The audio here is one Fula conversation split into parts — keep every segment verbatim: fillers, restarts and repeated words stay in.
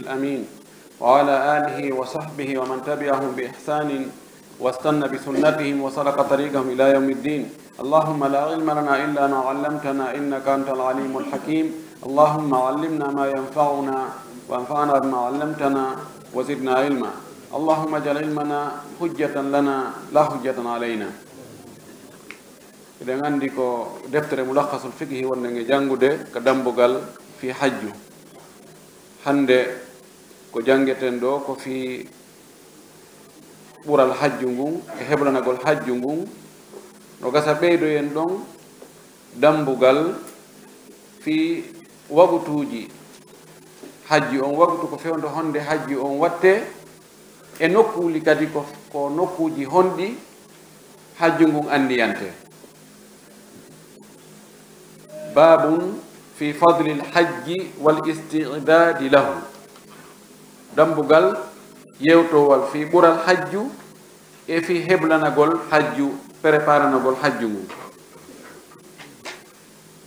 الأمين وعلى آله وصحبه ومن تبعهم بإحسان واستن بسنتهم وسلك طريقهم إلى يوم الدين. اللهم لا علم لنا إلا ما علمتنا إنك أنت العليم الحكيم. اللهم علمنا ما ينفعنا وانفعنا بما علمتنا وزدنا علما. اللهم اجعل علمنا حجة لنا لا حجة علينا. Eɗen anndi ko deftere Mulakhasul Fiqhi wonɗen e janngude ka dambugal fii hajju. Hannde ko janngeten ɗoo ko fii ɓural hajju ngun e heblanagol hajju ngun. No gasa ɓeydoyen ɗon dambugal fii wagutuuji hajju on, wagutu ko fewndo honde hajju on watte, e nokkuuli kadi ko, ko nokkuuji honɗi hajju ngun anndiyante. Babun fi fadlil hajji wal isti'dadi lahu. Dambugal yewtowal fii ɓural hajju e fii heblanagol hajju, preparanagol hajju ngun.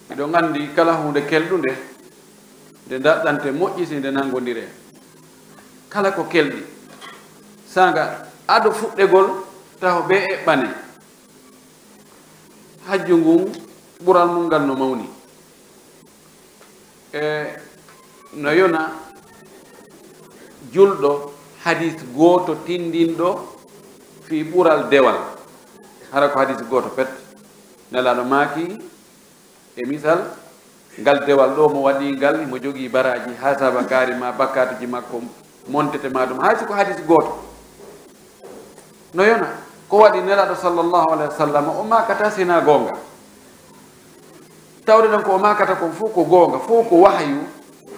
Hiɗon anndi kala huunde kelɗunde, nde daɗɗante moƴƴi si nde nanngondiree. Kala ko kelɗi, saanga ado fuɗɗegol taho ɓe eɓɓane. Hajju ngun ɓural mun ngal no mawni. E no yona julɗo hadis gooto tindinɗo fii ɓural dewal. Hara ko hadis gooto pet. Nelaaɗo maaki, e misal, ngal dewal ɗoo mo waɗi ngal, mo jogii baraaji, haa saba kaari ma bakkaatuji makko montete ma ɗum, hay si ko hadis gooto. No yona, ko waɗi Nelaaɗo sallallahu alayhi wa sallam, o maakata si hinaa goonga. Tawde ɗon ko o maakata kon fof ko goonga, fof ko wahayu,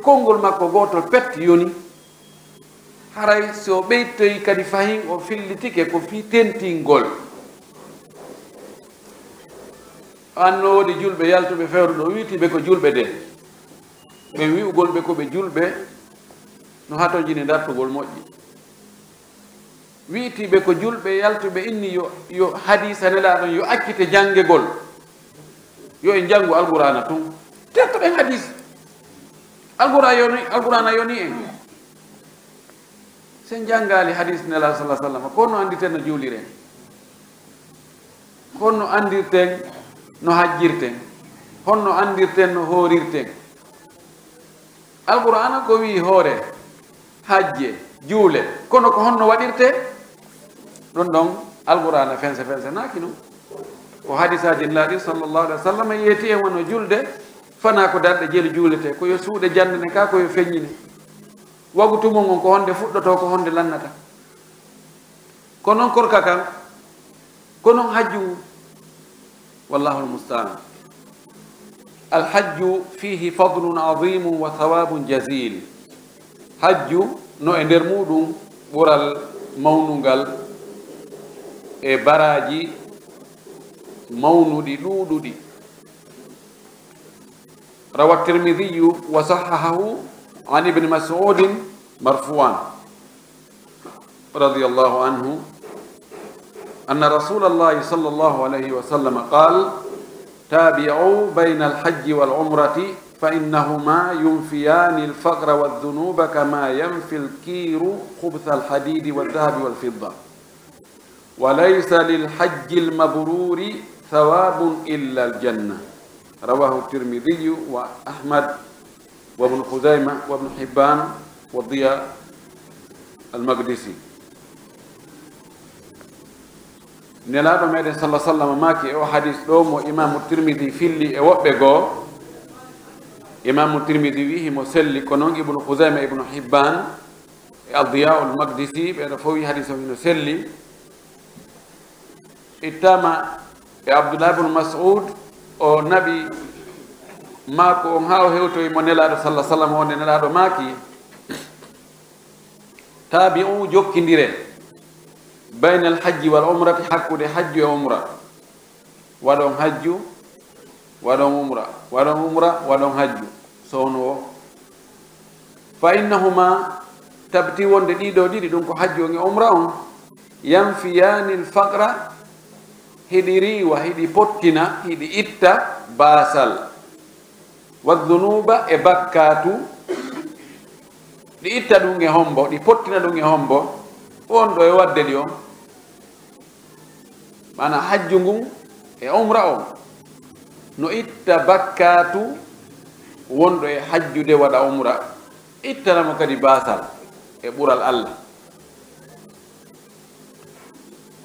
konngol makko gootol pet yoni. Haray si o ɓeytoyi kadi fahin o fillitike ko fii tentingol. An no woodi julɓe yaltuɓe fewre ɗo, wi'itiiɓe ko julɓe de. Ɓen wi'ugol ɓe ko ɓe julɓe, no hatonjini dartugol moƴƴi. Wi'itiiɓe ko julɓe yaltuɓe inni yo, yo hadiisa Nelaaɗo on yo accite janngegol. Yo en janngu Alqur'aana tun. Tertoɗen hadiis. Alqur'aana yoni, Alqur'aana yoni en. Si en janngaali hadiis Nelaaɗo sallallahu alayhi wa sallam, ko honno anndirten no juuliren? Ko honno anndirten no hajjirten? Honno anndirten no hoorirten? Alqur'aana ko wi'i hoore, hajje, juule, kono ko honno waɗirte? Ɗun ɗon Alqur'aana fense fense naaki non. Ko hadiisaaji Nelaaɗo sallallahu alayhi wa sallam yeeti en wano julde, fanaa ko darɗe jelu juulete, ko yo suuɗe janndane ka, ko yo feññine. Wagu tuma ngon ko honde fuɗɗotoo, ko honde lannata. Ko non korka kan, ko non hajju ngun. Wallahul musta'an. Al hajju fihi fadlun azimun wa thawabun jazil. Hajju no e nder muɗum ɓural mawnungal e baraaji mawnuɗi ɗuuɗuɗi. روى الترمذي وصححه عن ابن مسعود مرفوعا رضي الله عنه أن رسول الله صلى الله عليه وسلم قال: تابعوا بين الحج والعمرة فإنهما ينفيان الفقر والذنوب كما ينفي الكير خبث الحديد والذهب والفضة. وليس للحج المبرور ثواب إلا الجنة. رواه الترمذي وأحمد وابن خزيمة وابن حبان والضياء المقدسي. Nelaaɗo meɗen sallallahu alaihi wasallam maaki e o hadis ɗo mo Imaamu Tirmidi filli e woɓɓe goo. Imaamu Tirmidi wi'i himo selli, ko non Ibnu Khuzayma, Ibnu Hibban, e Addiyaa'ul Maqdisi, ɓeeɗo fof wi hadiis on hino selli. Ittama e Abdullah ibn Mas'ud, o naɓi maako on haa o hewtoyi mo Nelaaɗo sallallahu alaihi wasallam, wonde Nelaaɗo maaki: "Tabi'u, jokkindire, baynal hajji wal umrati, hakkunde hajju e umra." Waɗon hajju, waɗon umra, waɗon umra, waɗon hajju, sowno o. Fa innahuma, tabti wonde ɗiɗo ɗiɗi, ɗum ko hajju on e umra on, yanfiyaanil faqra, hiɗi riiwa, hiɗi pottina, hiɗi itta baasal. Waddunuuba, e bakkaatu, Ɗi itta ɗum e hombo, ɗi pottina ɗum e hombo, wonɗo e waɗde ɗi on. Maana hajju ngun e umra on no itta bakkaatu wonɗo e hajjude waɗa umra, ittana mo kadi baasal e ɓural Allah.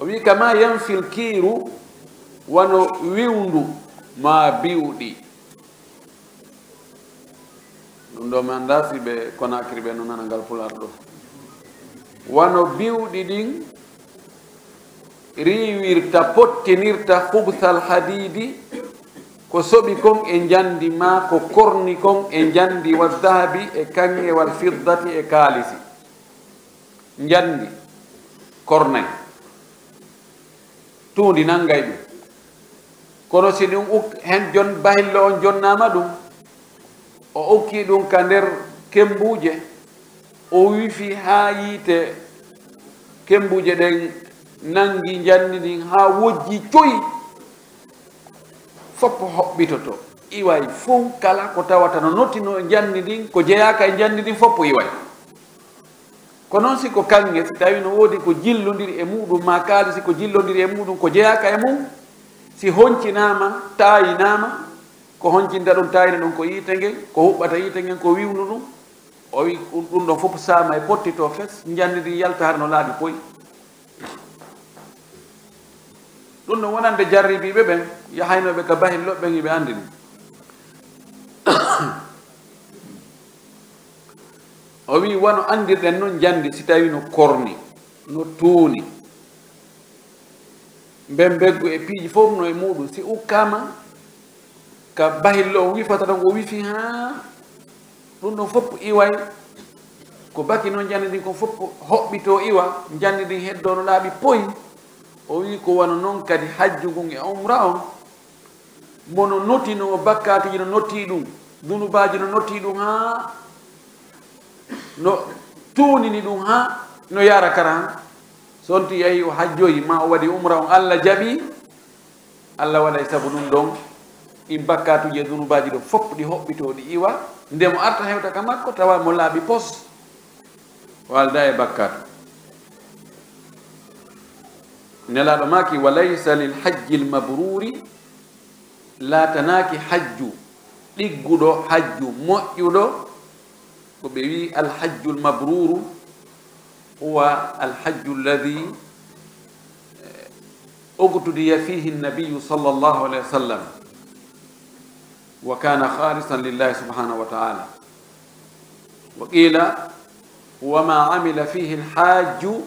O wi, "Kama yanfil kiiru, wano wiwndu maa biwɗi." Ɗum ɗo mi anndaa si ɓe Conakry ɓe no nana ngal pulaar ɗo. Wano biwɗi ɗin riiwirta, pottinirta, khubsal hadiidi, ko soɓi kon e njandi maa ko korni kon e njandi, wa dahabi e kaŋŋe, wal fiddati e kaalisi. Njandi kornay, tuundi nangay ɗum. Kono si ɗum uk-, hen jon-, bahillo on jonnaama ɗum, o ukki ɗum ka nder kembuuje, o wifi haa yiite kembuuje ɗen nangi njandi ndin haa wojji coy, fof hoɓɓitoto, iway fof kala ko tawata no nottinoo njandi ndin, ko jeyaaka e njandi ndin fof iway. Ko noon si ko kaŋŋe, si tawi no woodi ko jillondiri e muɗum, maa kaalisi ko jillondiri e muɗum, ko jeyaaka e mum, si honcinaama, taayinaama, ko honcinta ɗum, taayina ɗum ko yiite ngen, ko huɓɓata yiite ngen, ko wiwndu ɗum, o wi ɗum, ɗum ɗon fof saama e pottitoo fes, njandi ndin yalta har no laaɓi poy. Ɗum ɗon wonande jarribiiɓe ɓen, yahaynooɓe ka bahillo ɓen, iɓe anndi ɗum. O wi, wano anndirɗen non njandi, si tawi no korni, no tuuni, mben mbeggu e piiji fof no e muɗum, si ukkaama ka bahillo on wifata ɗon, o wifi haa ɗum ɗon fof iway, ko baki non njandi ndin kon fof hoɓɓitoo iwa, njandi ndin heddoo no laaɓi poy. O wi, ko wano non kadi hajju ngun e umra on, mono notinoo, bakkaatuuji no noti ɗum, dunubaaji no noti ɗum haa no tuunini ɗum haa no yaara kara han. So on tigi yahi o hajjoyi, maa o waɗi umra on, Allah jaɓi, Allah waɗay sabu ɗum ɗon, ɗin bakkaatuuji e dunubaaji ɗo fof ɗi hoɓɓitoo, ɗi iwa, nde mo arta hewta ka makko, tawa mo laaɓi pos, o aldaa e bakkaatu. Nelaaɗo maaki, "Wa laysa lil hajjil mabruuri," laatanaaki hajju ɗigguɗo, hajju moƴƴuɗo, ko ɓe wi, "Al hajjul mabruuru huwa al hajju alladhi, eh, uqtudiya fihi an-nabiyyu sallallahu alayhi wa sallam, wa kana khalisan lillahi subhanahu wa ta'ala." Wa qila, "Huwa ma amila fihi al hajju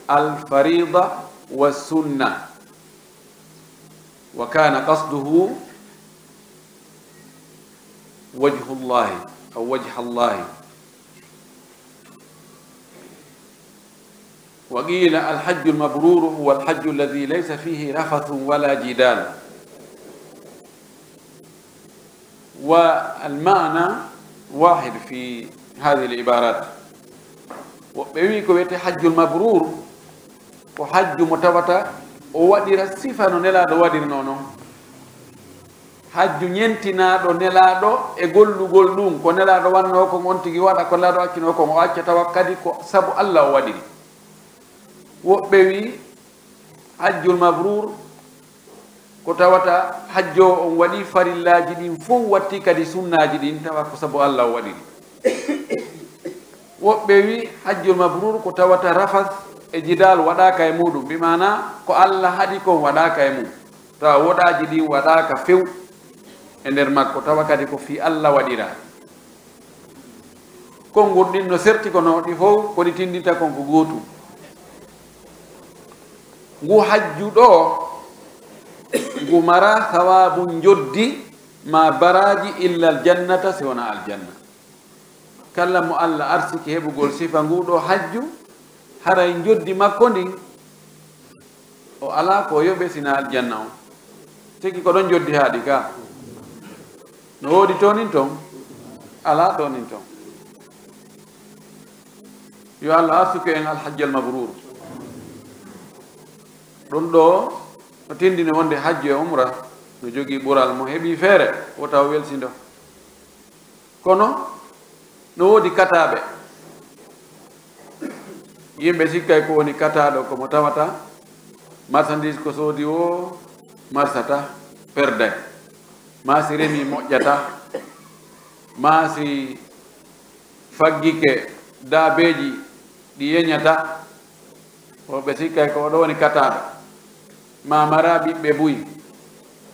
al fariida wa sunna, wa kana qasduhu wajhu Allahi, aw wajha Allahi." Wa qila, "Al hajjul mabruuru huwa al hajju alladhi laysa fihi rafathun wala jidaal." Wa al maana waahid fi haadhihi al ibaaraat. Woɓɓe wi ko wiyetee hajjul mabruur, ko hajju mo tawata o waɗira sifa no Nelaaɗo waɗirnoo non. Hajju ñentinaaɗo Nelaaɗo e gollugol ɗum, ko Nelaaɗo wannoo kon on tigi waɗa, ko Nelaaɗo accinoo kon o acca, tawa kadi ko sabu Allah o waɗiri. Woɓɓe wi, hajjul mabruur, ko tawata hajjoowo on waɗi farillaaji ɗin fof, watti kadi sunnaaji ɗin, tawa ko sabu Allah o waɗiri. Woɓɓe wi, hajjul mabruur ko tawata rafas e jidaal waɗaaka e muɗum, bi maana ko Allah haɗi kon waɗaaka e mum, tawa woɗaaji ɗin waɗaaka few e nder makko, tawa kadi ko fii Allah waɗiraa. Konngol ɗin no serti, kono ɗi fow ko ɗi tinndinta kon ko gootum. Ngu hajju ɗo, ngu maraa sawaabu njoddi maa baraaji illa aljannata, si wonaa aljanna. Kala mo Allah arsiki heɓugol sifa ngu ɗo hajju, haray njoddi makko ndin, o alaa ko yoɓe sina aljanna on. Tigi ko ɗon njoddi haaɗi ka. No woodi toonin ton? Alaa toonin ton. Yo Allah arsuku en alhajjal mabruur. Ɗum ɗo no tindini wonde hajju e umra no jogii ɓural mo heɓi feere, wota o welsindo. Kono no woodi kataaɓe, Yimɓe sikkay ko woni kataaɗo ko mo tawata marchandise ko soodi o marsata, perday, maa si remi moƴƴata, maa si faggike daabeeji ɗi yeñata, o ɓe sikkay ko oɗo woni kataaɗo, maa mara ɓiɓɓe buy,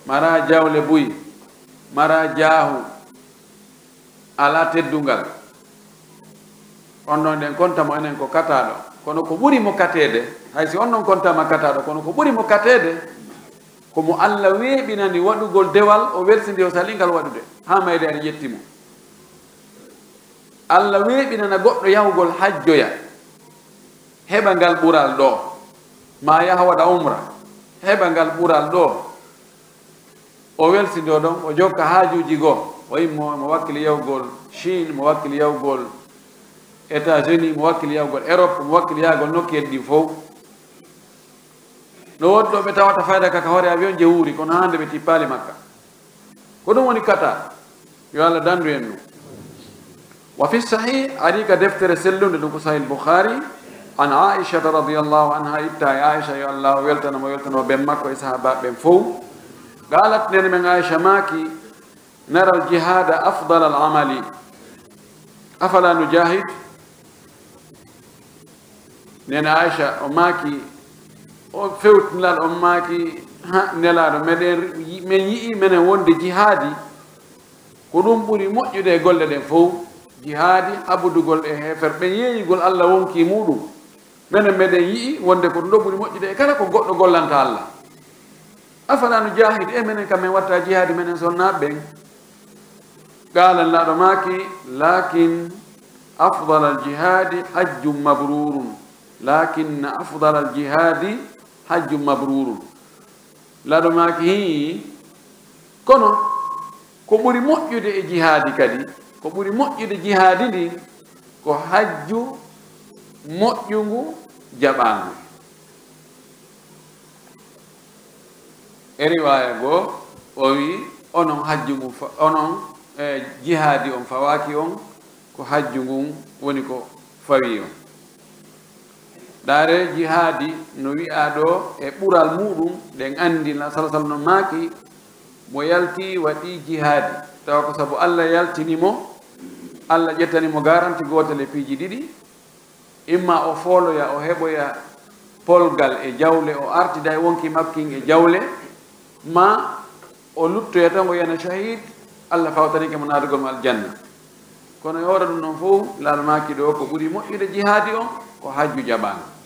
mara jawle buy, mara jaahu, alaa teddungal. On ɗon ɗen konta mo enen ko kataaɗo, kono ko ɓuri mo kateede, hay si on ɗon kontaama kataaɗo, kono ko ɓuri mo kateede, ko mo Alla weeɓinani waɗugol dewal, o welsindi o salii ngal waɗude, haa mayde ari ƴetti mo. Alla weeɓinana goɗɗo yahugol hajjoya, heɓa ngal ɓural ɗoo, maa yaha waɗa umra, heɓa ngal ɓural ɗoo, o welsindoo ɗon, o jokka haajuuji goo, o immo, mo wakkili yahugol Chine, mo wakkili yahugol États-Unis, mo wakkili yahugol Europe, mo wakkili yahugol nokkeeli ɗin fow. No woodi ɗo ɓe tawata fayda ka, ka hoore avion je wuuri, kono hande ɓe tippaali makka. Ko ɗum woni kata. Yo Allah dandu en ɗum. Wa fi sahih, ari ka deftere sellunde ɗum ko Sahih Bukhari, an Aisha radiyallahu anha, itta e Aisha, yo Allah weltano mo, weltano ben makko e sahaaba ɓen fow. Qalat, nene men Aisha maaki, nara al jihada afdal al amali. Afala nujahid? Nene Aisha, o maaki, o fewtinal, o maaki, ha, Nelaaɗo, meɗen yi-, men yi'i menen wonde jihaadi, ko ɗum ɓuri moƴƴude e golle ɗen fow. Jihaadi, haɓodugol e heefer ɓen, yeeyugol Allah wonkii muɗum. Menen meɗen yi'i wonde ko ɗum ɗo ɓuri moƴƴude e kala ko goɗɗo gollanta Allah. Afala nujahid, e menen kam men watta jihaadi menen sonnaaɓe ɓen? Qaala, Nelaaɗo maaki, lakin afdal al jihadi hajjun mabrurun. Lakin afdal al jihadi hajjun mabrurun. Nelaaɗo maaki, hii, kono ko ɓuri moƴƴude e jihaadi kadi, ko ɓuri moƴƴude jihaadi ndin, ko hajju moƴƴungu jaɓaangu. E riwaaya goo, o wi, onon hajju ngun fa-, onon, e, jihaadi on fawaaki on, ko hajju ngun woni ko fawi on. Ndaare jihaadi no wi'aa ɗoo e ɓural muuɗum, ɗen anndi la sala sala no maaki, mo yalti waɗi jihaadi, tawa ko sabu Allah yaltini mo, Allah ƴettani mo garanti gootel e piiji ɗiɗi, imma o fooloya, o heɓoya polgal e jawle, o artida e wonkii makko kin e jawle, ma o luttoya tan o yana shahid, Allah fawtanike mo naatugol mo aljanna. Kono e hoore ɗum ɗon fow, Nelaaɗo maaki ɗoo ko ɓuri moƴƴude jihaadi on ko hajju jaɓaangu.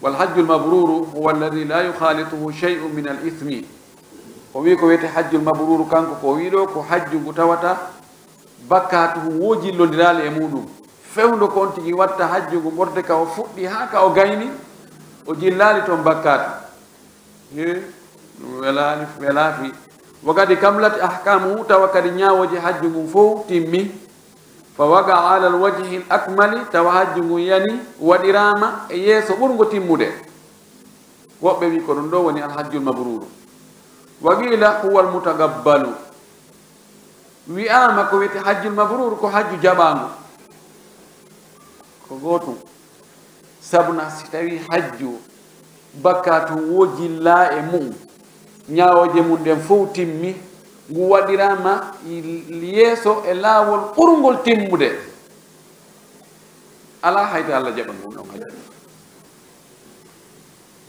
Wal hajjul mabruru huwa alladhi la yukhalituhu shay'un min al ithmi. O wi ko wiyete hajjul mabruru kanko ko o wi ɗoo ko hajju ngu tawata bakkaatu hun woo jillondiraali e muuɗum. Fewndo ko on tigi watta hajju ngu ɓorde ka o fuɗɗi haa ka o gayni, o jillaali toon bakkaatu. He, ɗum welaani, welaa fii. Wa kadi kamlat ahkamuhu, tawa kadi ñaawooje hajju ngun fow timmi. Fa waqa ala alwajhi alakmali, tawa hajju ngun yani, waɗiraama e yeeso ɓurngo timmude. Woɓɓe wi ko ɗum ɗoo woni alhajjul mabruru. Wa qila huwa almutaqabbalu. Wi'aama ko wiyete hajjul mabrur ko hajju jaɓaangu. Ko gootum. Sabu na si tawii hajju bakkaatu woo jillaa e mu'um, ñaawooje mum ɗen fow timmi, ngu waɗiraama yeeso e laawol ɓurngol timmude, alaa hay to Allah jaɓa ngun ɗon hajju.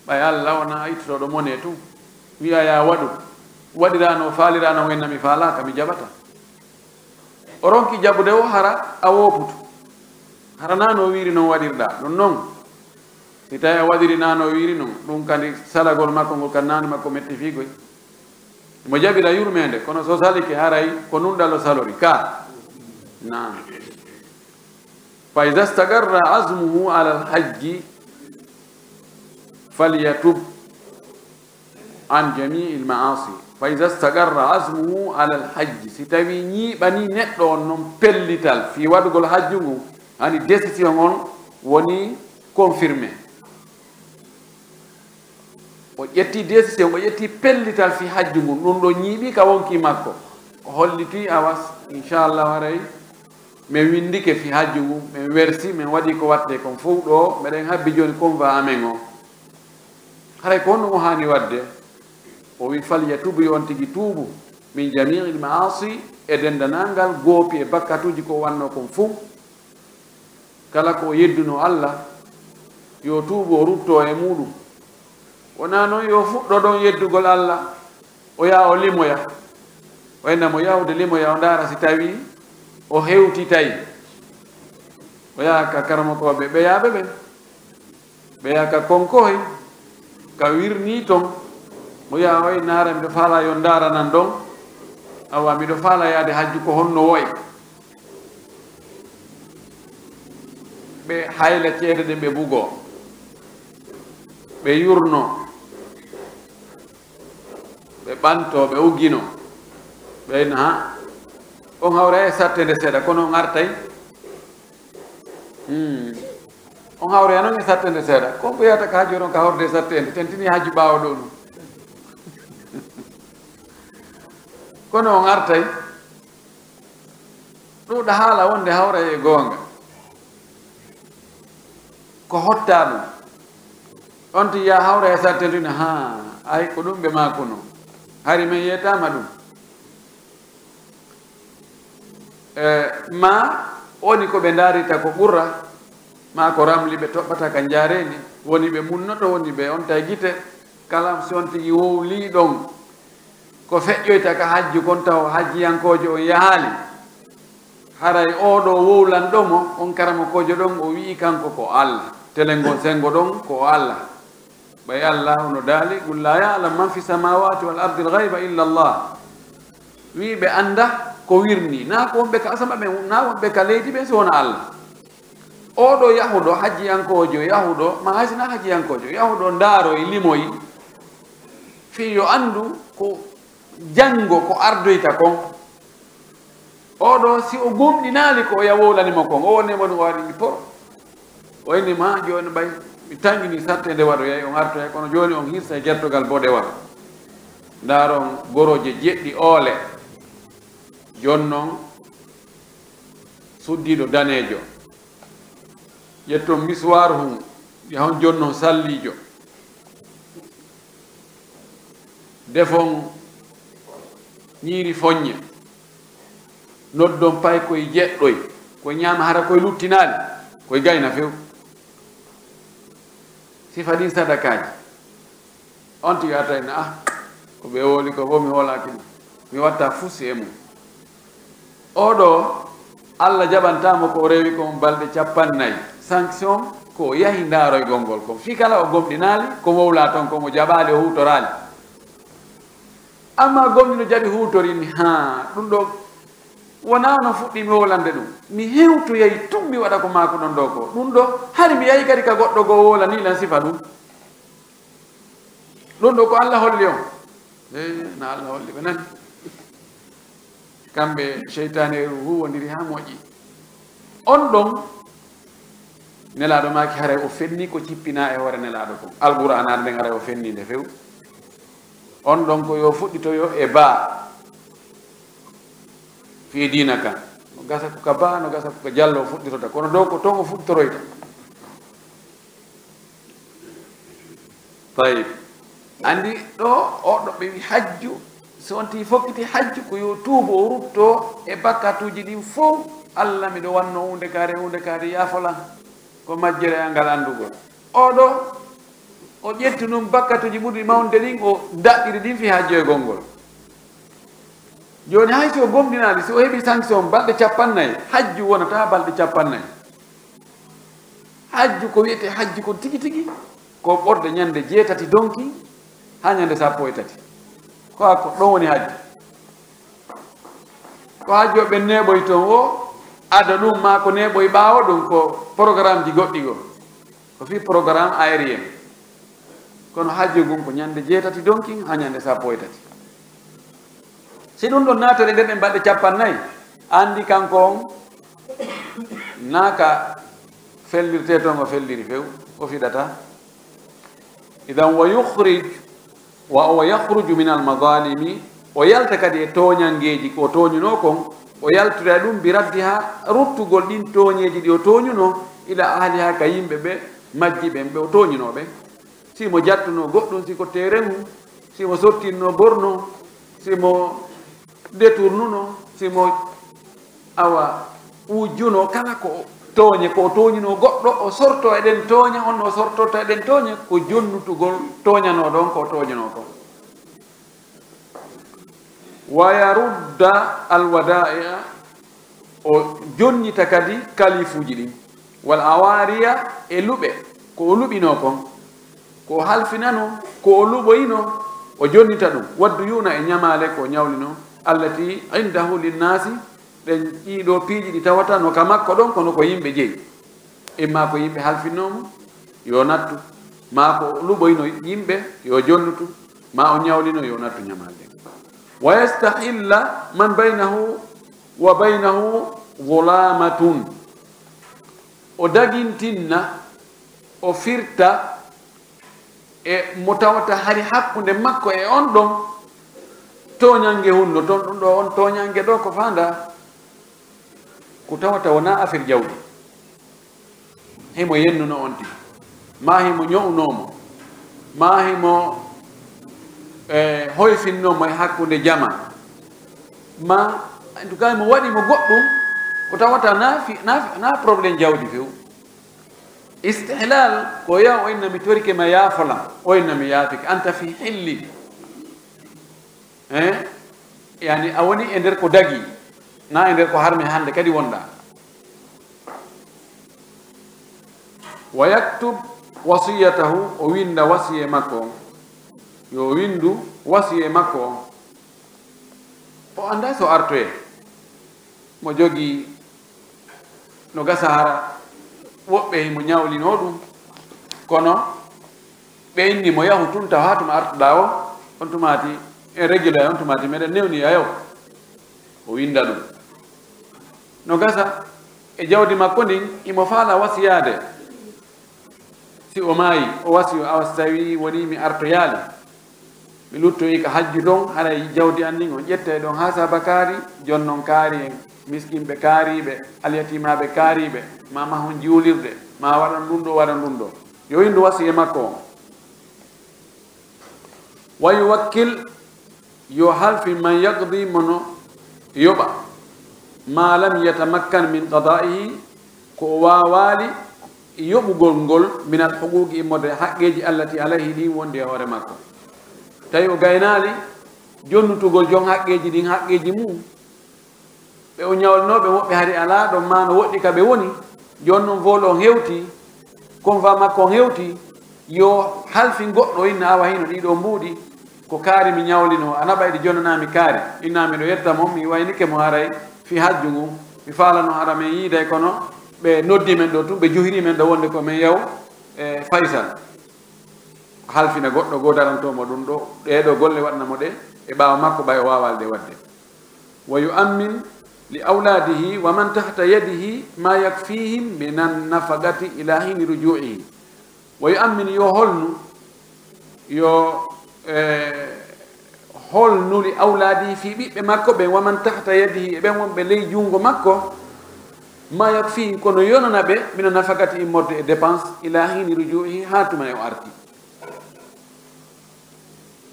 Ɓay Allah wonaa ittotooɗo mone tun, wi'a, "Yaa waɗu." Waɗiraa no faaliraano, o inna, "Mi faalaaka, mi jaɓataa." O ronki jaɓude o, hara a wooputu. Hara naa no wiiri non waɗirɗaa ɗun non. Si tawii a waɗiri naa no wiiri non, ɗun kadi salagol makko ngol kan naani makko metti fii koy. Mo jaɓira yurmeende, kono so salike haray ko nunɗal o salori ka. Naam. Fa iza staqarra azmuhu ala alhajji falyatub an jami'il ma'asi. Fa iza staqarra azmuhu ala alhajji, si tawii ñiiɓanii neɗɗo on non pellital fii waɗugol hajju ngun, hani décision on wonii confirmé. O ƴetti décision, o ƴetti pellital fii hajju ngun, ɗun ɗon ñiiɓii ka wonkii makko. O hollitii awa, inchallah, haray Min winndike fii hajju ngun, min wersi, min waɗi ko wattee kon fow ɗoo, miɗen habbi jooni konvaa amen on. Haray ko honno o haani waɗde? O wi'i, "Falyatubu, yo on tigi tuubu, min jamii'il ma'aasi, e denndanangal goopi e bakkatuuji ko wannoo kon fow." Kala ko o yeddunoo Alla, yo tuubu, o ruttoo e muuɗum. Wonaa non yo fuɗɗo ɗon yeddugol Alla, o yaha o limoya. O enna mo yahude limoya, o ndaara si tawii o hewtitay. O yaha ka karamokooɓe ɓeyaaɓe ɓen. Ɓe yaha ka konkohi, ka wirnii ton. Mo yaha o enna, "Hara miɗo faalaa yo ndaaranan ɗon. Awa miɗo faalaa yaade hajju ko honno woy." Ɓe hayla ceede ɗen, ɓe bugoo, ɓe yurnoo, ɓe ɓantoo, ɓe ugginoo. Ɓe enna, "Ha, on hawray e satteende seeɗa, kono on artay." Hmm. On hawroya non e satteende seeɗa. Ko on ɓeyata ka hajju on ka hawrude e satteende, tentinii hajju ɓaawo ɗoo ɗum. Kono on artay. Ɗuuɗa haala wonde hawray e goonga. Ko hottaa ɗum. On ti ya hawra e satteende ɗum, haa, ay ko ɗum ɓe maakuno. Hari men yeetaama ɗum. E, ma woni ko ɓe ndaarita ko ɓurra, ma ko ramli ɓe toɓɓata ka njaareendi, woni ɓe munnoto, woni ɓe onta e gite, kala si on tigi wowlii ɗon, ko feƴƴoyta ka hajju kon taw hajjiyankoojo on yahaali, haray oo ɗoo wowlanɗo mo, on karamokoojo ɗon, o wi'i kanko ko Allah, telengol senngo ɗon ko Allah. Ɓay Allaahu no daali, "Qul laa ya'lamu man fi samaawaati wal ardil ghayba illa Allah." Wi'i ɓe annda ko wirnii, naa ko wonɓe ka asama ɓen, naa wonɓe ka leydi ɓen, si wonaa Allah. Oo ɗoo yahuɗo, hajjiyankoojo yahuɗo, ma hay si naa hajjiyankoojo, yahuɗo ndaaroy, limoy, fii yo anndu ko janngo ko ardoyta kon. Oo ɗoo, si o gomɗinaali ko o ya wowlani mo kon, o wonii mo ɗum, o waɗi mi poro. O inni ma, "Jooni ɓay mi tanƴini satteende waɗoyay, on artoyay, kono jooni on hirsa e gertogal boɗewal. Ndaaron gorooje jeɗɗi oole. Jooni non suddiiɗo daneejo. Ƴetton miswaaru hun, yahon jooni non salliijo." Defon ñiiri foññe, noddon paykoy jeɗɗoy, koy ñaama hara koy luttinaali, koy gayna few. Sifa ɗin sadakaaji. On tigi artay na, "Ah, ko ɓe wowli ko fow mi hoolaaki ɗum. Mi watta fusi e mum." Oo ɗoo, Allah jaɓantaa mo ko o rewi kon balɗe cappannayi. Sanction ko o yahi ndaaroygol ngol kon. Fii kala o gomɗinaali, ko wowlaa ton kon o jaɓaali, o huutoraali. Ammaa gomɗino jaɓi huutorii, mi, "Haa, ɗum ɗoo wonaa no fuɗɗii mi wowlande ɗum. Mi hewtoyay tun mi waɗa ko maakuɗon ɗoo ko. Ɗum ɗoo, hari mi yahi kadi ka goɗɗo goo wowlanii lan sifa ɗum." Ɗum ɗoo ko Allah holli on? Eh, na Allah holli ɓe nani. Kamɓe seytaaneeru huuwondiri haa moƴƴi. On ɗon, Nelaaɗo maaki haray o fenni ko cippinaa e hoore Nelaaɗo kon. Alqur'aanaare nden haray o fenni nde few. On ɗon ko yo fuɗɗitoyo e baa fii diina kan. No gasa ko ka baa, no gasa ko ka jallo o fuɗɗitota. Kono dow ko ton o fuɗɗitoroyta. Tayib. Anndi ɗoo, oo ɗoo ɓe wi hajju, so on tii fokkiti hajju, ko yo tuubo, o rutto e bakkatuuji ɗin fow. "Allah, miɗo wanno huunde kaari, huunde kaari, yaafolan." Ko majjere e angal anndugol. Oo ɗoo, o ƴetti nun bakkatuuji ɓurɗi mawnude ɗin, o daɗɗiri ɗin fii hajjoygol ngol. Jooni hay si o gomɗinaali, si o heɓi sanction balɗe cappannayi, hajju wonataa balɗe cappannayi. Hajju ko wi'etee hajju kon tigi tigi, ko ɓurde ñande jeetati donki haa ñande sappo e tati. Ko hakko ɗon woni hajju. Ko hajjooɓe neeɓoy ton o, ada ɗum maa ko neeɓoy ɓaawo ɗum ko programmeji goɗɗi goo. Ko fii programme aérien. Kono hajju ngun ko ñande jeetati donki haa ñande sappo e tati. Si ɗum ɗon naatore nder ɗen balɗe cappannayi, anndi kanko on naa ka fellirtee ton o felliri few, o fiɗataa. Idan wa yukhrij, wa, wa yakhruju min al madalimi, o yalta kadi e tooñanngeeji ko o tooñunoo kon, O yaltoya ɗum bi raddiha, ruttugol ɗin tooñeeji ɗi o tooñunoo, ila ahliha, ka yimɓe ɓe majji ɓen, ɓe o tooñunoo ɓen. Si mo jattunoo goɗɗum, si ko teereŋ mum, si mo sottinnoo borno, si mo detournunoo, si mo awa wujjunoo, kala ko o tooñe, ko o tooñunoo goɗɗo, o sortoo e ɗen tooñe, on o sortorta e ɗen tooñe, ko jonnutugol tooñanoo ɗon ko o tooñunoo kon. Wa yarudda alwada'i'a, o jonnita kadi kalifuuji ɗin, wal awaariya, e luɓe, ko o luɓinoo kon, ko o halfinanoo, ko o luɓoyinoo, o jonnita ɗum, wadduyuuna, e ñamaale ko o ñawlinoo, allati indahu linnaasi, ɗen ɗii ɗoo piiji ɗi tawata no ka makko ɗon, kono ko yimɓe jeyi. Imma ko yimɓe halfinnoo mo, yo nattu, maa ko luɓoyno yimɓe, yo jonnutu, maa o ñawlino, yo nattu ñamaale ɗen. Wa yastahilla man baynahu wa baynahu zulamatun. O dagintinna, o firta e mo tawata hari hakkunde makko e on ɗon tooñannge hunno, ton ɗum ɗo on tooñannge ɗo ko faandaa, ko tawata wonaa affaire jawdi. Himo yennuno on tigi, maa himo ño'unoo mo, maa himo, eh, hoyfinnoo mo e hakkunde jama, maa, en tout cas, mo waɗi mo goɗɗum, ko tawata na fi-, na fi-, na problème jawdi few. Istihlal, ko yaw o inna mi torike ma yaafolam, o inna mi yaafike, anta fi hillin. Eh? Yani a woni e nder ko dagi, na e nder ko harmi hannde kadi wonɗa. Wa yaktub wasiyatahu, o winda wasiye makko on. Yo windu wasiye makko on. O annda so artoye. Mo jogii no gasa hara woɓɓe himo ñawlinoo ɗum, kono ɓe inni mo yahu tun taw haa tuma artuɗaa o, on tumaati en régulé, on tumaati meɗen newni a yaw. O winda ɗum. No gasa e jawdi makko ndin, imo faala wasiyaade. Si o maayi, o wasiyo, awa si tawi woni mi artoyaali, mi luttoyi ka hajju ɗon, haray jawdi an ndin on ƴettay ɗon haa saaba kaari, jonnon kaari en, miskinɓe kaariiɓe, alyatimaaɓe kaariiɓe, ma mahon juulirde, ma waɗan ɗum ɗo, waɗan ɗum ɗo. Yo windu wasiye makko on. Wa yuwakkil, yo halfin man yaqdi, mo no yoɓa, ma lam yatamakkan min qada'ihi, ko o waawaali yoɓugol ngol, min al huquqi, immorde e haqqeeji, allati alayhi, ɗin wondi e hoore makko. Tawi o gaynaali jonnutugol jon haqqeeji ɗin haqqeeji mum, ɓe o ñawlinoo ɓe, woɓɓe hari alaa ɗon, maa no woɗɗi ka ɓe woni. Jooni non, vol on hewti, convoi makko on hewti, yo halfin goɗɗo, inna awa hino ɗiɗo mbuuɗi, ko kaari mi ñawlinoo, a naɓa eɗi jonnanaa mi kaari, inna miɗo yetta mo, mi waynike mo haray fii hajju ngun, mi faalano hara men yiiday, kono ɓe noddi men ɗo tun, ɓe juhiri men ɗo wonde ko men yaw, e, Faysal. Halfina goɗɗo goo darantoo mo ɗun ɗo, ɗee ɗoo golle waɗna mo ɗe e ɓaawo makko, ɓay o waawaali ɗe waɗde. Wa yu'ammin li awlaadihi wa man tahta yadihi ma yakfihim minan nafaqati ila hini ruju'ihi. Wa yu'ammin, yo holnu, yo, eh, holnu li awlaadihi fii ɓiɓɓe makko ɓen, wa man tahta yadihi, e ɓen wonɓe ley junngo makko, ma yakfihim, kono yonana ɓe, mina nafaqati, immorde e dépense, ila hini ruju'ihi, haa tuma e o arti.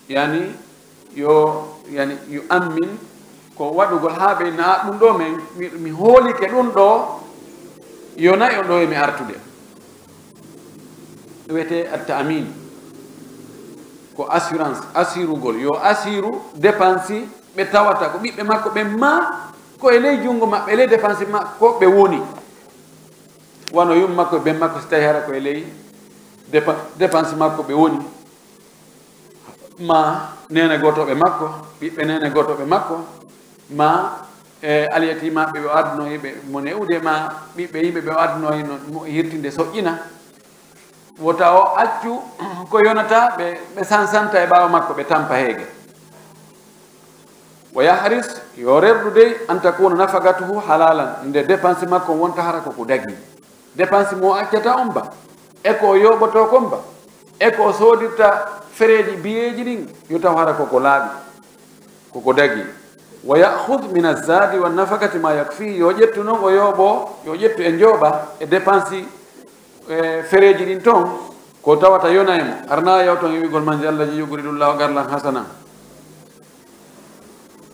Yani, yo, yani, yu'ammin, ko waɗugol haa ɓe na ɗum ɗo men, mi, mi hoolike ɗum ɗo, yo nayo ɗo e mi artude. Ɗum wiyetee at-ta'min. Ko assurance, assurugol. Yo assuru dépense ɓe tawata ko ɓiɓɓe makko ɓen, ma ko e ley junngo maɓɓe, e ley dépense makko ɓe woni. Wano yumma makko e ben makko, si tawi hara ko e ley dépa-, dépense makko ɓe woni. Ma neene gootooɓe makko, ɓiɓɓe neene gootooɓe makko, ma, e, alyatimaaɓe ɓe o addunoyi ɓe mo ne'ude, ma ɓiɓɓe yimɓe ɓe o addunoyi no mo hirtinde soƴƴina. Wota o accu ko yonata ɓe, ɓe sansanta e ɓaawo makko, ɓe tampa heege. Wa yahris, yo rerɗu dey, an takuna nafaqatuhu halalan, nde dépense makko wonta hara ko ko dagi. Dépense mo o accata on ba, e ko o yooɓotoo kon ba, e ko o soodirta fereeji biyeeji ɗin, yo taw hara ko ko laaɓi, ko ko dagi. Wa ya'khudh min az-zadi wan nafaqati ma yakfi, yo ƴettu noon o yooɓo, yo ƴettu e njooɓa e dépense e fereeji ɗin toon, ko tawata yonay mo, arna yaw toon e wi'gol manji Allah ji yugridullahu qardan hasana.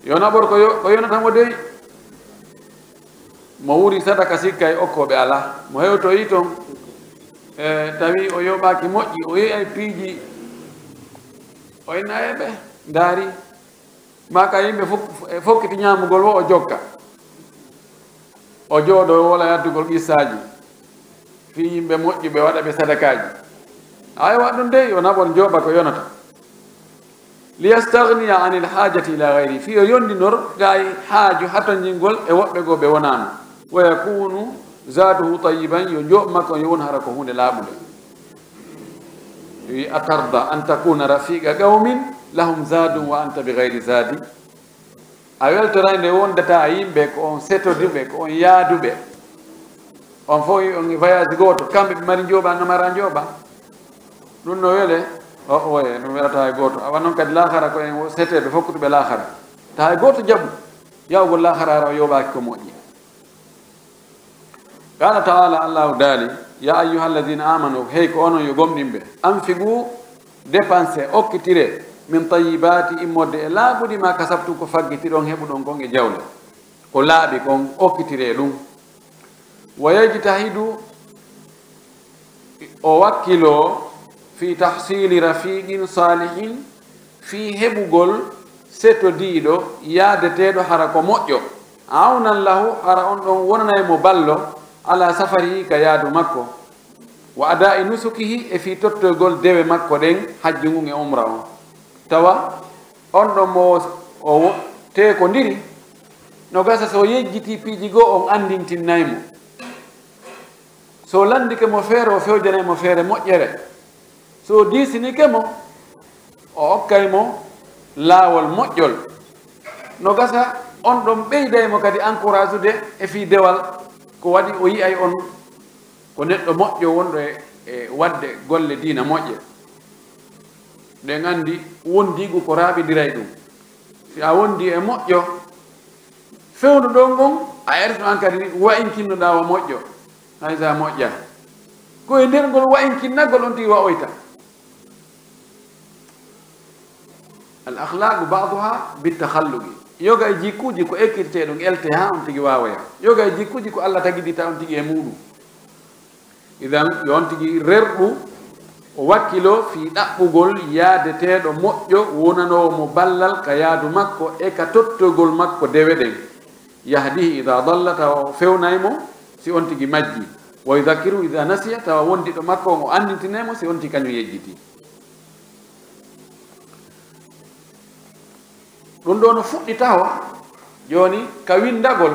Yo naɓor ko yo-, ko yonata mo dey. Mo wuri sadaka sikkay okkooɓe alaa. Mo hewtoyi toon, e, tawi o yooɓaaki moƴƴi, o yi'ay piiji, o inna e ɓe ndaari. Maa ka yimɓe fok-, e fokkiti ñaamugol wo o jokka. O jooɗo wala yaddugol qissaaji. Fii yimɓe moƴƴuɓe waɗa ɓe sadakaaji. Aywa, ɗum dey, o naɓor njooɓa ko yonata. Liyastaghniya anil haajati ila ghayri. Fii o yondinor gaay haaju hatonjingol e woɓɓe goo ɓe wonaano. Wa yakunu zaduhu tayyiban, yo njooɓ makko yo won hara ko huunde laaɓunde. Wi, atarda an takuna rafiqa qawmin lahum zadun wa anta bi ghayri zadi? A weltoray nde wondata e yimɓe ko on setoduɓe, ko on yaaduɓe. On fof on e voyage gooto, kamɓe ɓe mari njooɓa, an a mara njooɓa. Ɗum no wele, o, oye, ɗum welata e gooto. Awa noon kadi laakara ko en seteɓe fokkutuɓe laakara. Tawa e gooto jaɓu, yawgol laakara ara o yooɓaaki ko moƴƴi. Qala ta'ala, Allahu daali, "Ya ayyuhalladhina amanu, hey ko onon yo gomɗinɓe, anfiqu, dépense, okkitire, min tayyibati, immorde e laaɓuɗi ma kasabtum ko faggitiɗon heɓuɗon kon e jawle. Ko laaɓi kon, okkitire ɗum. Wa yajtahidu, o wakkiloo, fi tahsili rafiqin salihin, fii heɓugol setodiiɗo, yaadeteeɗo hara ko moƴƴo. Awnan lahu, hara on ɗon wonanay mo ballo, ala safarihi, ka yaadu makko. Wa ada'i nusukihi, e fii tottoygol dewe makko ɗen, hajju ngun e umra on. Tawa on ɗon mo o wo-, teekondiri, no gasa so yejjiti piiji goo on anndintinnay mo. So lanndike mo feere, o fewjanay mo feere moƴƴere. So diisinike mo, o okkay mo laawol moƴƴol. No gasa on ɗon ɓeyday mo kadi encourage-ude e fii dewal, ko waɗi o yi'ay on ko neɗɗo moƴƴo wonɗo e, e waɗde golle diina moƴƴe. Ɗen anndi wondiigu ko raaɓindiray ɗum. Si a wondi e moƴƴo, fewndo ɗon ngon, a erto an kadi wa'inkinnoɗaa wa moƴƴo, hay sa moƴƴa. Ko e nder ngol wa'inkinnagol on tigi wa'oyta. Al akhlaqu ba'duha bit takhalluqi. Yoga e jikkuuji ko ekkirtee ɗum elte haa on tigi waawoya. Yoga e jikkuuji ko Allah tagidita on tigi e muuɗum. Idan, yo on tigi rerɗu, o wakkiloo fii ɗaɓɓugol yaadeteeɗo moƴƴo wonanoowo mo ballal ka yaadu makko e ka tottoygol makko dewe ɗen. Yahdihi ida dalla, tawa o fewnay mo si on tigi majji. Wa yudhakkiru ida nasiya, tawa wondiɗo makko on o anndintinay mo si on tigi kañum yejjiti. Ɗum ɗoo no fuɗɗi taho jooni ka winndagol.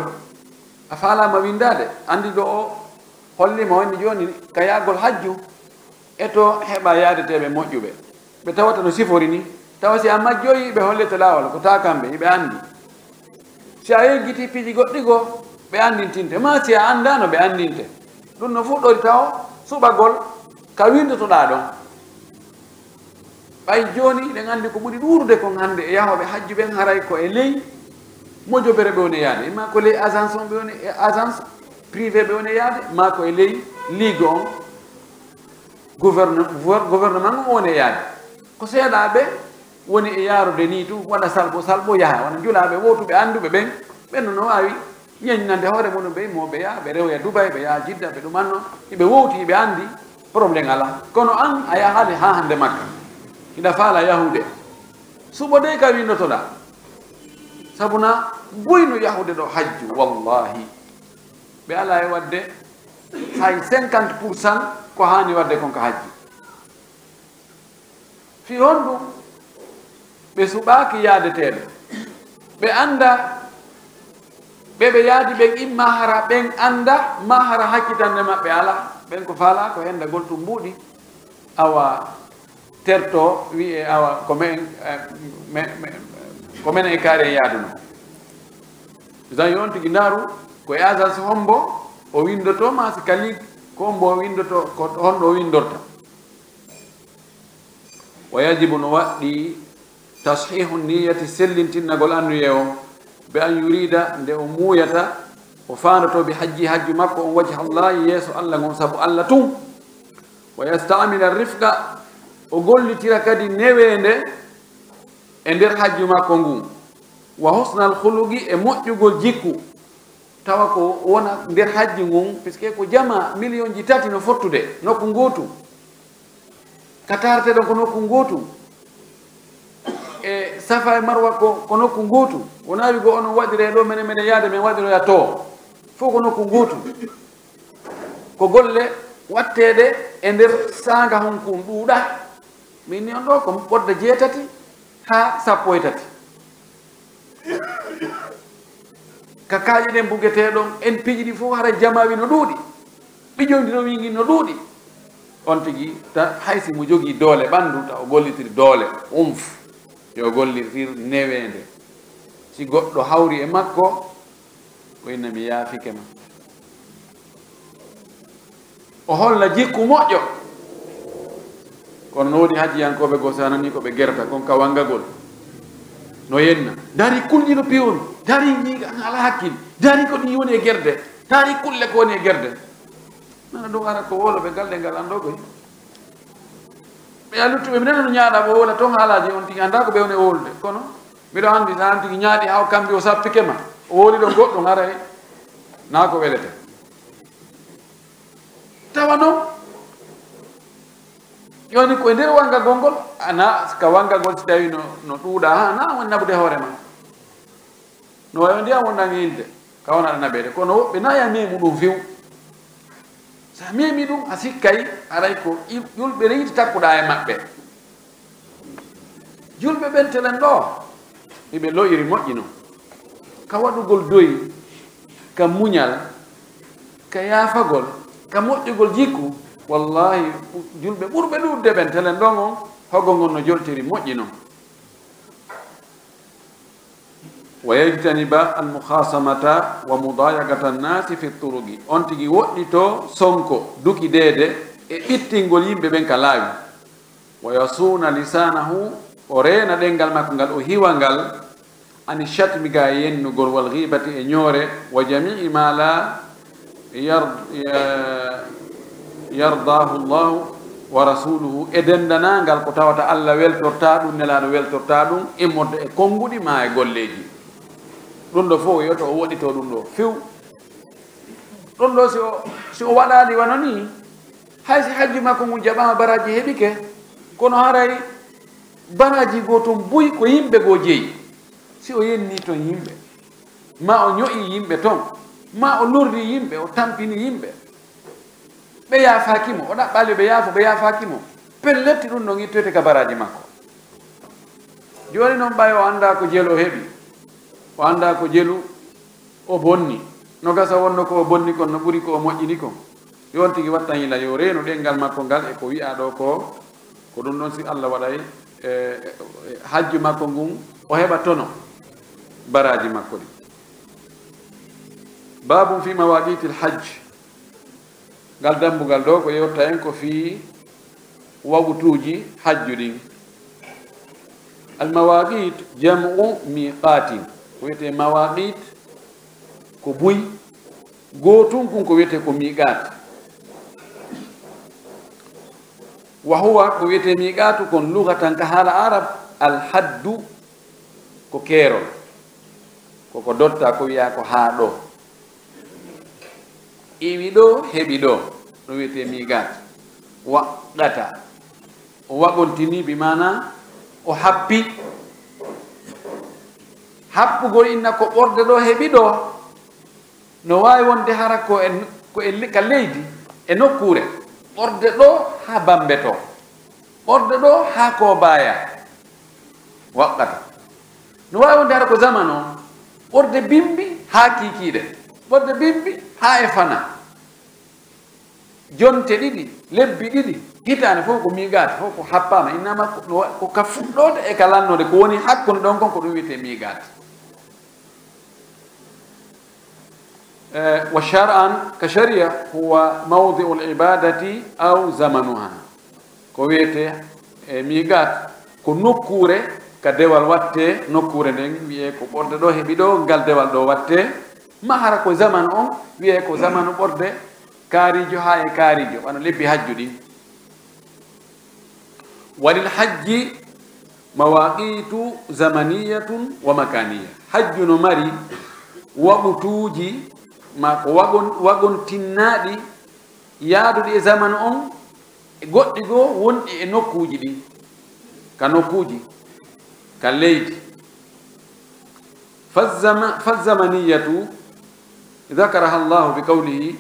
A faalaama winndaade, anndi ɗo o holliima wonni jooni ka yaagol hajju, e to heɓa yaadeteeɓe moƴƴuɓe. Ɓe tawata no sifori ni, tawa si a majjoyi, ɓe hollete laawol, ko taa kamɓe, hiɓe anndi. Si a yejjiti piiji goɗɗi goo, ɓe anndintinte, maa si a anndaano, ɓe anndinte. Ɗum no fuɗɗori taho suɓagol ka winndotoɗaa ɗon. Ɓay jooni, eɗen anndi ko ɓuri ɗuuɗude kon hannde e yahooɓe hajju ɓen, haray ko e ley mojobere ɓe woni yaade. Maa ko ley agence on ɓe woni, e agence privé ɓe woni yaade, maa ko e ley ligue on, gouverne-, gouver-, gouvernement on woni yaade. Ko seeɗaaɓe woni e yaarude nii tun, waɗa salɓo, salɓo yaha, wona julaaɓe wowtuɓe annduɓe ɓen, ɓen no waawi ñeñnande hoore muɗum, ɓe immoo, ɓe yaha, ɓe rewoya Dubai, ɓe yaha Jidda, ɓe ɗumanno, hiɓe wowti, hiɓe anndi, problème alaa. Kono an, a yahaali haa hannde Makka, hiɗa faala yahude. Suɓo dey ka winndotoɗaa. Sabu na buy no yahude ɗo hajju, wallahi. Ɓe alaa e waɗde hay cinquante pour cent ko haani waɗde kon ka hajju. Fii honɗum? Ɓe suɓaaki yaadeteeɓe. Ɓe anndaa ɓe ɓe yaadi ɓen, imma hara ɓen anndaa, maa hara hakkitannde maɓɓe alaa. Ɓen ko faalaa ko enndagol tumbuuɗi, awa terto, wi'e, awa, ko men, eh, me, me, ko men e kaari en yaadunoo. Idan yo on tigi ndaaru ko e agence hombo o winndotoo, maa si ka ligue ko hombo o winndotoo, ko honɗo o winndorta. Wa yajibu, no waɗɗii, tashihu niyati, sellintinnagol annuyee on, Bi an yurida, nde o muuyata, o faandoto bi hajji, hajju makko on, wajha Allahi, yeeso Allah ngon, sabu Allah tun. Wa yasta'mila rifqa, o gollitira kadi neweende e nder hajju makko ngun. Wa husnal khuluqi, e moƴƴugol jikku. Tawa ko wona nder hajji ngun, puisque ko jama miliyonji tati no fottude nokku ngootu. Ka taarete ɗon ko nokku ngootu. E Safa e Marwa ko, ko nokku ngootu. Wonaa wigo onon waɗiree ɗo, menen meɗen yaade, men waɗiroya to. Fof ko nokku ngootu. Ko golle watteeɗe e nder saanga hunkun ɗuuɗa. Min ni on ɗo ko ɓodde jeetati haa sappo e tati. Ka kaaƴe ɗen bugetee ɗon, en piiji ɗi fof, haray jamaawi no ɗuuɗi. Ɓijondi no wingi no ɗuuɗi. On tigi, ta, hay si mo jogii doole ɓanndu, ta o gollitiri doole, unf, yo gollitir neweende. Si goɗɗo hawri e makko, o inna mi yaafike ma. O holla jikku moƴƴo. Kono no woodi hajjiyankooɓe goo, so a nanii ko ɓe gerta kon ka wanngagol. No yenna. Dari kulƴi no piyomi. Dari ni ala hakkil. Dari ko ɗi woni e gerde. Dari kulle ko woni e gerde. Nana ɗum ara ko woloɓe galɗe ngal anndo koy. Ɓe a luttuɓe, mi nana no ñaaɗa o wola ton haalaaji on tigi annda ko ɓe woni e wolude. Kono miɗo anndi so an tigi ñaaɗi haa o kambi o sappike ma. O woli ɗon goɗɗum haray. Naa ko welete. Tawa non, yoni ko e nder wanngagol ngol, ana ka wanngagol si tawi no, no ɗuuɗa, ha, na woni naɓude hoore ma. No wawi ndiyam wonɗan e yilde, ka wona aɗa naɓede. Kono woɓɓe na ya memu ɗum few. Sa memi ɗum, a sikkay, aray ko il-, yulɓe reydi takkuɗa e maɓɓe. Julɓe ɓen telen ɗo, hiɓe lo'iri moƴƴi non. Ka waɗugol doyi, ka muñal, ka yaafagol, ka moƴƴugol jikku, wallahi, ɓu-, julɓe ɓurɓe ɗuuɗde ɓen telen ɗon on, hogo ngon no joltiri moƴƴi non. Wa yajtaniba al-mukhasamata wa mudayaqata an-nasi fi turuqi. On tigi woɗɗito sonko dukideede e ɓittingol yimɓe ɓen ka laawi. Wa yasuna lisanahu, o reena ɗengal makko ngal, o hiwa ngal, ani shatmi, ga e yennugol, wal ghibati, e ñoore, wa jami'i ma la yar-, ya-, yardahu Allahu wa rasuluhu, e denndanangal ko tawata Allah weltorta ɗum, Nelaaɗo weltorta ɗum, immorde e konnguɗi ma e golleeji. Ɗum ɗo fof o wiyoto o woɗɗito ɗum ɗo few. Ɗum ɗo si o, si o waɗaali wano ni, hay si hajju makko ngun jaɓaama, baraaji heɓike, kono haray baraaji goo tun buy ko yimɓe goo jeyi. Si o yenni ton yimɓe, ma o ño'i yimɓe ton, ma o lorri yimɓe, o tampini yimɓe, ɓe yaafaaki mo, o ɗaɓɓaali ɓe yaafo, ɓe yaafaaki mo, pellet ɗum ɗon ittoyte ka baraaji makko. Jooni non ɓay o anndaa ko jelu o heɓi, o anndaa ko jelu o bonni, no gasa wonno ko o bonni kon no ɓuri ko o moƴƴini kon. Yo on tigi wattan yila, yo reenu ɗengal makko ngal e ko wi'aa ɗoo ko, ko ɗum ɗon si Allah waɗay, e, e, hajju makko ngun, o heɓa tono baraaji makko ɗin. Babun fi mawaqitil hajj. Ngal dambugal ɗoo ko yewta en ko fii waqtuuji hajju ɗin. Al mawaqit jam'u miqatin. Ko wiyetee mawaqit ko buy. Gootun kun ko wiyetee ko miqaat. Wa huwa, ko wiyetee miqaatu kon lugatan ka haala Arab, al haddu, ko keerol. Ko ko dotta ko wiyaa ko haa ɗoo. Iwi ɗoo, heɓi ɗoo. Ɗum wiyetee miqaat. Waqqata. O waɓontini, bi maana o happi. Happugol inna ko ɓorde ɗoo heɓi ɗoo. No waawi wonde hara ko e, ko e le-, ka leydi, e nokkuure, ɓorde ɗoo haa Bambe to, ɓorde ɗoo haa Koobaaya, waqqata. No waawi wonde hara ko zamano, ɓorde Bimbi haa Kiikiiɗe, ɓorde Bimbi haa e Fana. Jonte ɗiɗi, lebbi ɗiɗi, hitaande fof ko miigaati, fof ko happaama, innama ko, no wa-, ko ka fuɗɗoode e ka lannoode, ko woni hakkunde ɗon kon, ko ɗum wiyetee miigaati. Eh, wa shar'an, ka sharia, huwa mawdi'ul ibadati aw zamanuha. Ko wiyetee, eh, miqat, ko nokkuure ka dewal wattee nokkuure nden, wi'ee ko ɓorde ɗoo heɓi ɗoo, ngal dewal ɗoo wattee, maa hara ko zamanu on, wi'ee ko zamanu ɓorde kaariijo haa e kaariijo, wano lebbi hajju ɗin. Walil hajji mawaqitu zamaniyatun wa makaniya. Hajju no mari waqutuuji, maa ko wagon-, wagontinnaaɗi yaaduɗi e zamanu on, e goɗɗi goo wonɗi e nokkuuji ɗin, ka nokkuuji, ka leydi. Fazzama-, fazzamaniyatu zakaraha Allahu bi qawlihi,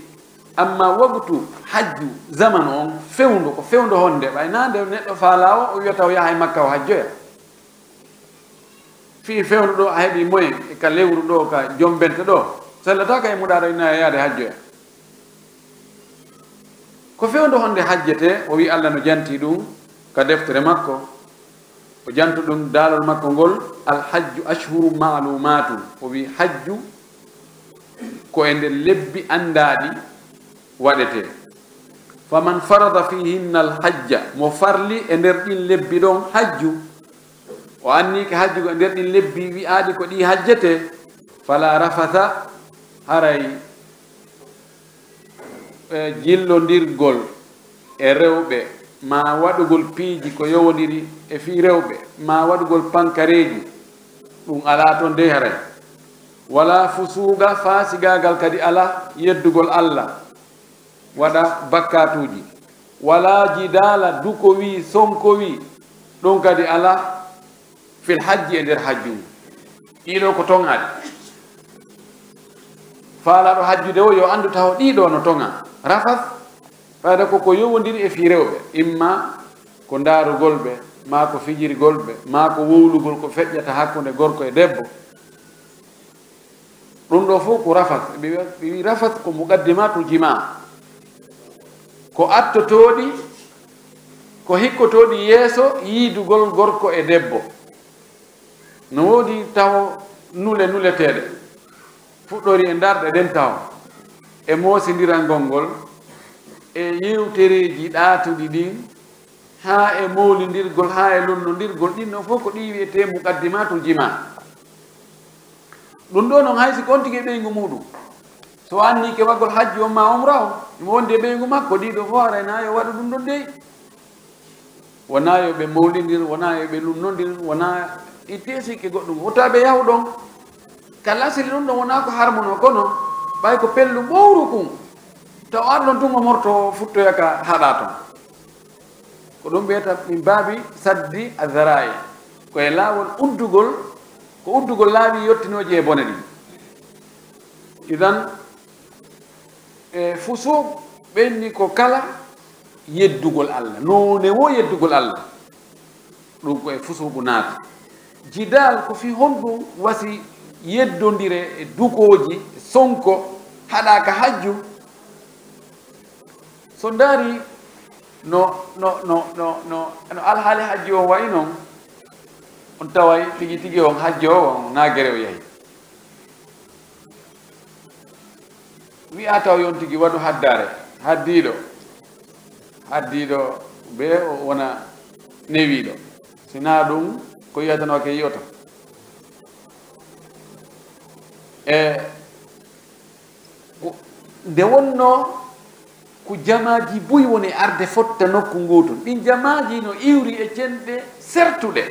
amma waqtu hajju zamanu on, fewndo, ko fewndo honde, ɓay naa nde neɗɗo faalaa o, o wi'ata o yahay Makka o hajjoya. Fii fewndo ɗoo a heɓi moyen, e ka lewru ɗoo, ka jombente ɗoo, sellataa ka e muɗa aɗa ina yaade hajjoya. Ko fewndo honde hajjetee? O wi'i Allah no jantii ɗum ka deftere makko. O jantu ɗum daalol makko ngol, "Al hajju ashhuru ma'lumatun." O wi'i hajju ko e nder lebbi anndaaɗi waɗetee. "Faman farada fihinna al hajja," mo farli e nder ɗin lebbi ɗon hajju, o anni ka hajju ko e nder ɗin lebbi wi'aaɗi ko ɗi hajjetee, "fala rafasa," haray e jillondirgol e rewɓe, maa waɗugol piiji ko yowondiri e fii rewɓe, maa waɗugol pankareeji, ɗum alaa ton dey haray. Wala fusuuqa, faasigaagal kadi alaa, yeddugol Allah, waɗa bakkaatuuji. Wala jidaala, dukowi, sonkowi, ɗum kadi alaa. Fil hajji, e nder hajju ngu. Ɗii ɗoo ko toŋaaɗi. Faalaaɗo hajjude o yo anndu taho ɗii ɗoo no toŋaa. Rafas, fayda ko ko yowondiri e fii rewɓe. Imma ko ndaarugol ɓe, maa ko fijirgol ɓe, maa ko wowlugol ko feƴƴata hakkunde gorko e debbo. Ɗum ɗoo fof ko rafas. Ɓe wi-, ɓe wi rafas ko muqaddimatul jimaa. Ko attotooɗi, ko hikkotooɗi yeeso yiidugol gorko e debbo. No woodi taho nule nuleteeɗe. Fuɗɗori e ndarɗe ɗen taho. E moosindirangol ngol, e yewtereeji ɗaatuɗi ɗin, haa e mowlindirgol, haa e lonnondirgol, ɗin ɗon fof ko ɗi wi'etee muqaddimatul jimaa. Ɗum ɗoo noon, hay si ko on tigi e ɓeyngu muuɗum, so o anniike waɗgol hajju on maa umra on, himo wondi e ɓeyngu makko, ɗii ɗoo fof haray naa yo waɗu ɗum ɗon dey. Wonaa yo ɓe mowlindir, wonaa yo ɓe lunnondir, wonaa ittee sikke goɗɗum. Wota ɓe yahu ɗon. Ka lasili ɗum ɗon wonaa ko harmunoo, kono ɓay ko pellu ɓowru kun. Taw ar ɗon tun o morto futtoya ka haɗa ton. Ko ɗum ɓeyata min baabi saddi azara'i. Ko e laawol uddugol, ko uddugol laawi yottinooji e bone ɗin. Idan, e fusuuq ɓenni ko kala yeddugol Allah. Noone wo yeddugol Allah. Ɗum ko e fusuuqu naata. Jidaal ko fii honɗum wasi yeddondire e dukooji, sonko, haɗa ka hajju. So ndaari no, no, no, no, no, no alhaali hajju on wayi non, on taway tigi tigi on hajju o on naa gere o yahi. Wi'a taw yon tigi waɗu haddaare, haddiiɗo, haddiiɗo bee o wona newiiɗo. Si naa ɗum, ko yi'atanoo ke yi'oto. E ko, nde wonnoo ko jamaaji buy woni arde fotta nokku ngootu. Ɗin jamaaji no iwri e cenɗe sertuɗe.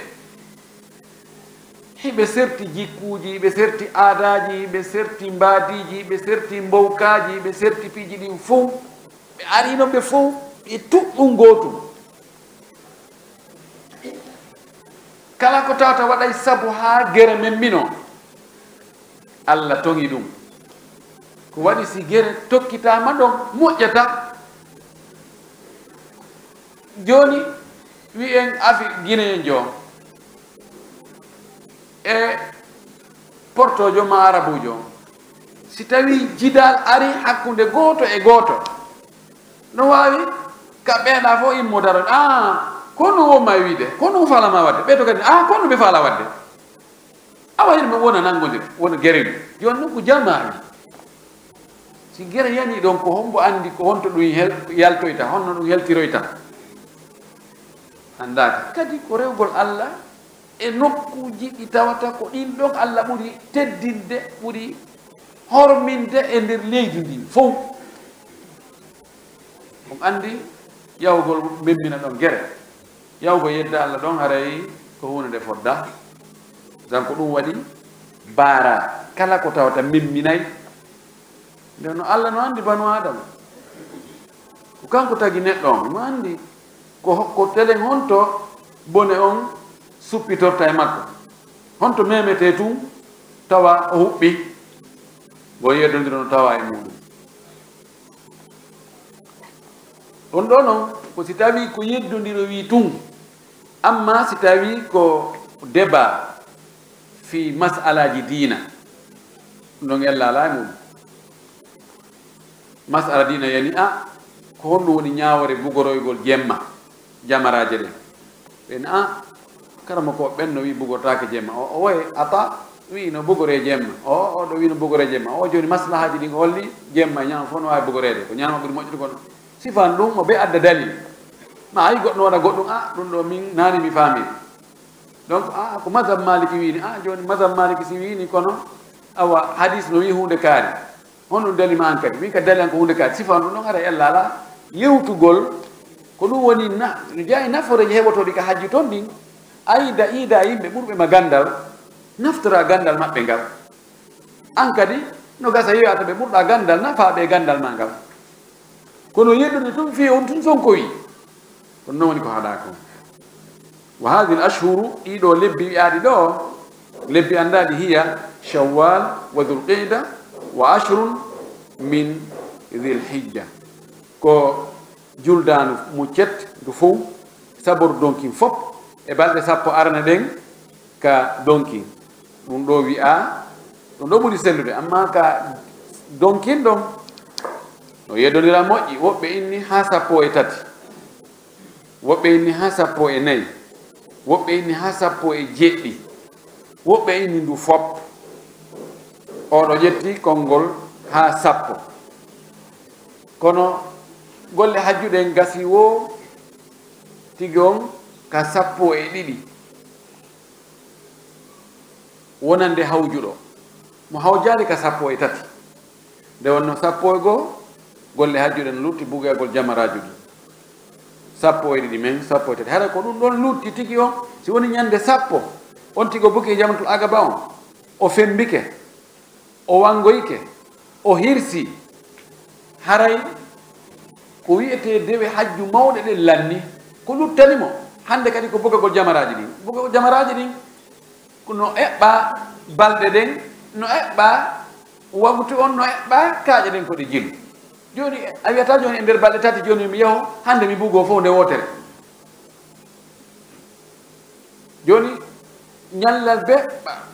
Hiɓe serti jikkuuji, hiɓe serti aadaaji, hiɓe serti mbaadiiji, hiɓe serti mbowkaaji, hiɓe serti piiji ɗin fow. Ɓe arino ɓe fow, ɓe tuɓɓu ngootu. Kala ko tawata waɗay sabu haa gere men mino, Allah toŋi ɗum. Ko waɗi si gere tokkitaama ɗon, moƴƴata. Jooni, wi'en afi Gineejo e Portoojo maa Arabuujo. Si tawii jidaal ari hakkunde gooto e gooto, no waawi ka ɓeeɗa fof immo daro, "Ah, ko no won maa wiide, ko no faalaa maa waɗde?" Ɓee to kadi, "Ah, ko no ɓe faalaa waɗde?" Awa hino ɓe wona nanngondir, wona gereyɗum. Jooni noon ko jamaa wi. Si gere yanii ɗon, ko hombo anndi ko honto ɗum hel-, yaltoyta, honno ɗum heltiroyta? Anndaaka. Kadi ko rewgol Allah e nokkuuji ɗi tawata ko ɗin ɗon Allah ɓuri teddinde, ɓuri horminde e nder leydi ndin fow. On anndi yahugol memmina ɗon gere, yahugol yedda Allah ɗon haray ko huunde nde fodda. Tan ko ɗum waɗi baara kala ko tawata memminay. Nden no Allah no anndi banu Aadama. Ko kanko tagi neɗɗo on, no anndi ko, ko telen honto bone on suppitorta e makko. Honto memete tun tawa o huɓɓi, o yeddondiro no tawa e muɗum. Ɗon ɗo non, ko si tawi ko yeddondiro wi tun, amma si tawi ko débat fi mas'alaji diina, ɗum ɗon ella ala e muɗum. Mas'ala diina yani, a, ko honɗum woni ñaawore bugoroygol jemma, jamaraje ɗen? Ɓen, a, karamoko ɓen no wi bugortaake jemma. O, o woye Ata wi no bugoree jemma. O, o ɗo wi no bugoree jemma. O, joni maslahaji ɗin holli jemma e ñaama fof no waawi bugoreede. Ko ñaama ɓuri moƴƴude kono. Sifan ɗum mo ɓe adda dalil. Ma ayi goɗɗo waɗa goɗɗum, a, ɗum ɗo min naani mi faami. Donc, a, ko mazhab Maliki wini, a, joni mazhab Maliki si wini kono, awa, hadis no wi hunde kaari. Honɗum dali ma an kadi? Min ka dali an ko hunde kaari. Sifan ɗum ɗon hara ella ala yewtugol. Ko ɗum woni na, no jeeya e nafooreeji heɓotooɗi ka hajju ton ɗin. Ayda, iida yimɓe ɓurɓe ma gandal, naftora gandal maɓɓe ngal. An kadi, no gasa yeeyata ɓe ɓurɗa gandal, nafaa ɓe gandal ma ngal. Kono yeɗɗude tun fii on tun sonkoyi. Kono non woni ko haɗaa kon. Wa hadhihi al-ashhuru, ɗii ɗoo lebbi wi'aaɗi ɗoo, lebbi anndaaɗi, hiya Shawwal wa Dhul Qa'da wa ashrun min Dhil Hijja. Ko juldaandu muccet ndu fow, sabor donkin fop, e balɗe sappo arane ɗen ka donkin. Ɗum ɗoo wi'aa, ɗum ɗoo ɓuri sellude, amma ka donkin ɗon, no yeddondira moƴƴi, woɓɓe inni haa sappo e tati, woɓɓe inni haa sappo e nayi, woɓɓe inni haa sappo e jeɗɗi, woɓɓe inni ndu fop. Oɗo ƴetti konngol haa sappo. Kono golle hajju ɗen gasi woo tigi on ka sappo e ɗiɗi wonande hawjuɗo. Mo hawjaali ka sappo e tati. Nde wonno sappo e goo, golle hajju ɗen lutti bugagol jamaraaju ɗin. Sappo e ɗiɗi men, sappo e tati. Hara ko ɗum ɗon lutti tigi on, si woni ñande sappo, on tigi o bugi e Jamratul Aqaba on, o fembike, o wangoyike, o hirsi, haray ko wi'etee dewe hajju mawɗe ɗen lanni, ko luttani mo? Hannde kadi ko bugagol jamaraaji ɗin. Bugagol jamaraaji ɗin, ko no eɓɓaa balɗe ɗen, no eɓɓaa waktu on, no eɓɓaa kaaƴe ɗen ko ɗe jilu. Jooni, a wiyata jooni e nder balɗe tati jooni mi yaho, hannde mi bugoo fof nde wootere. Jooni, ñallal bee,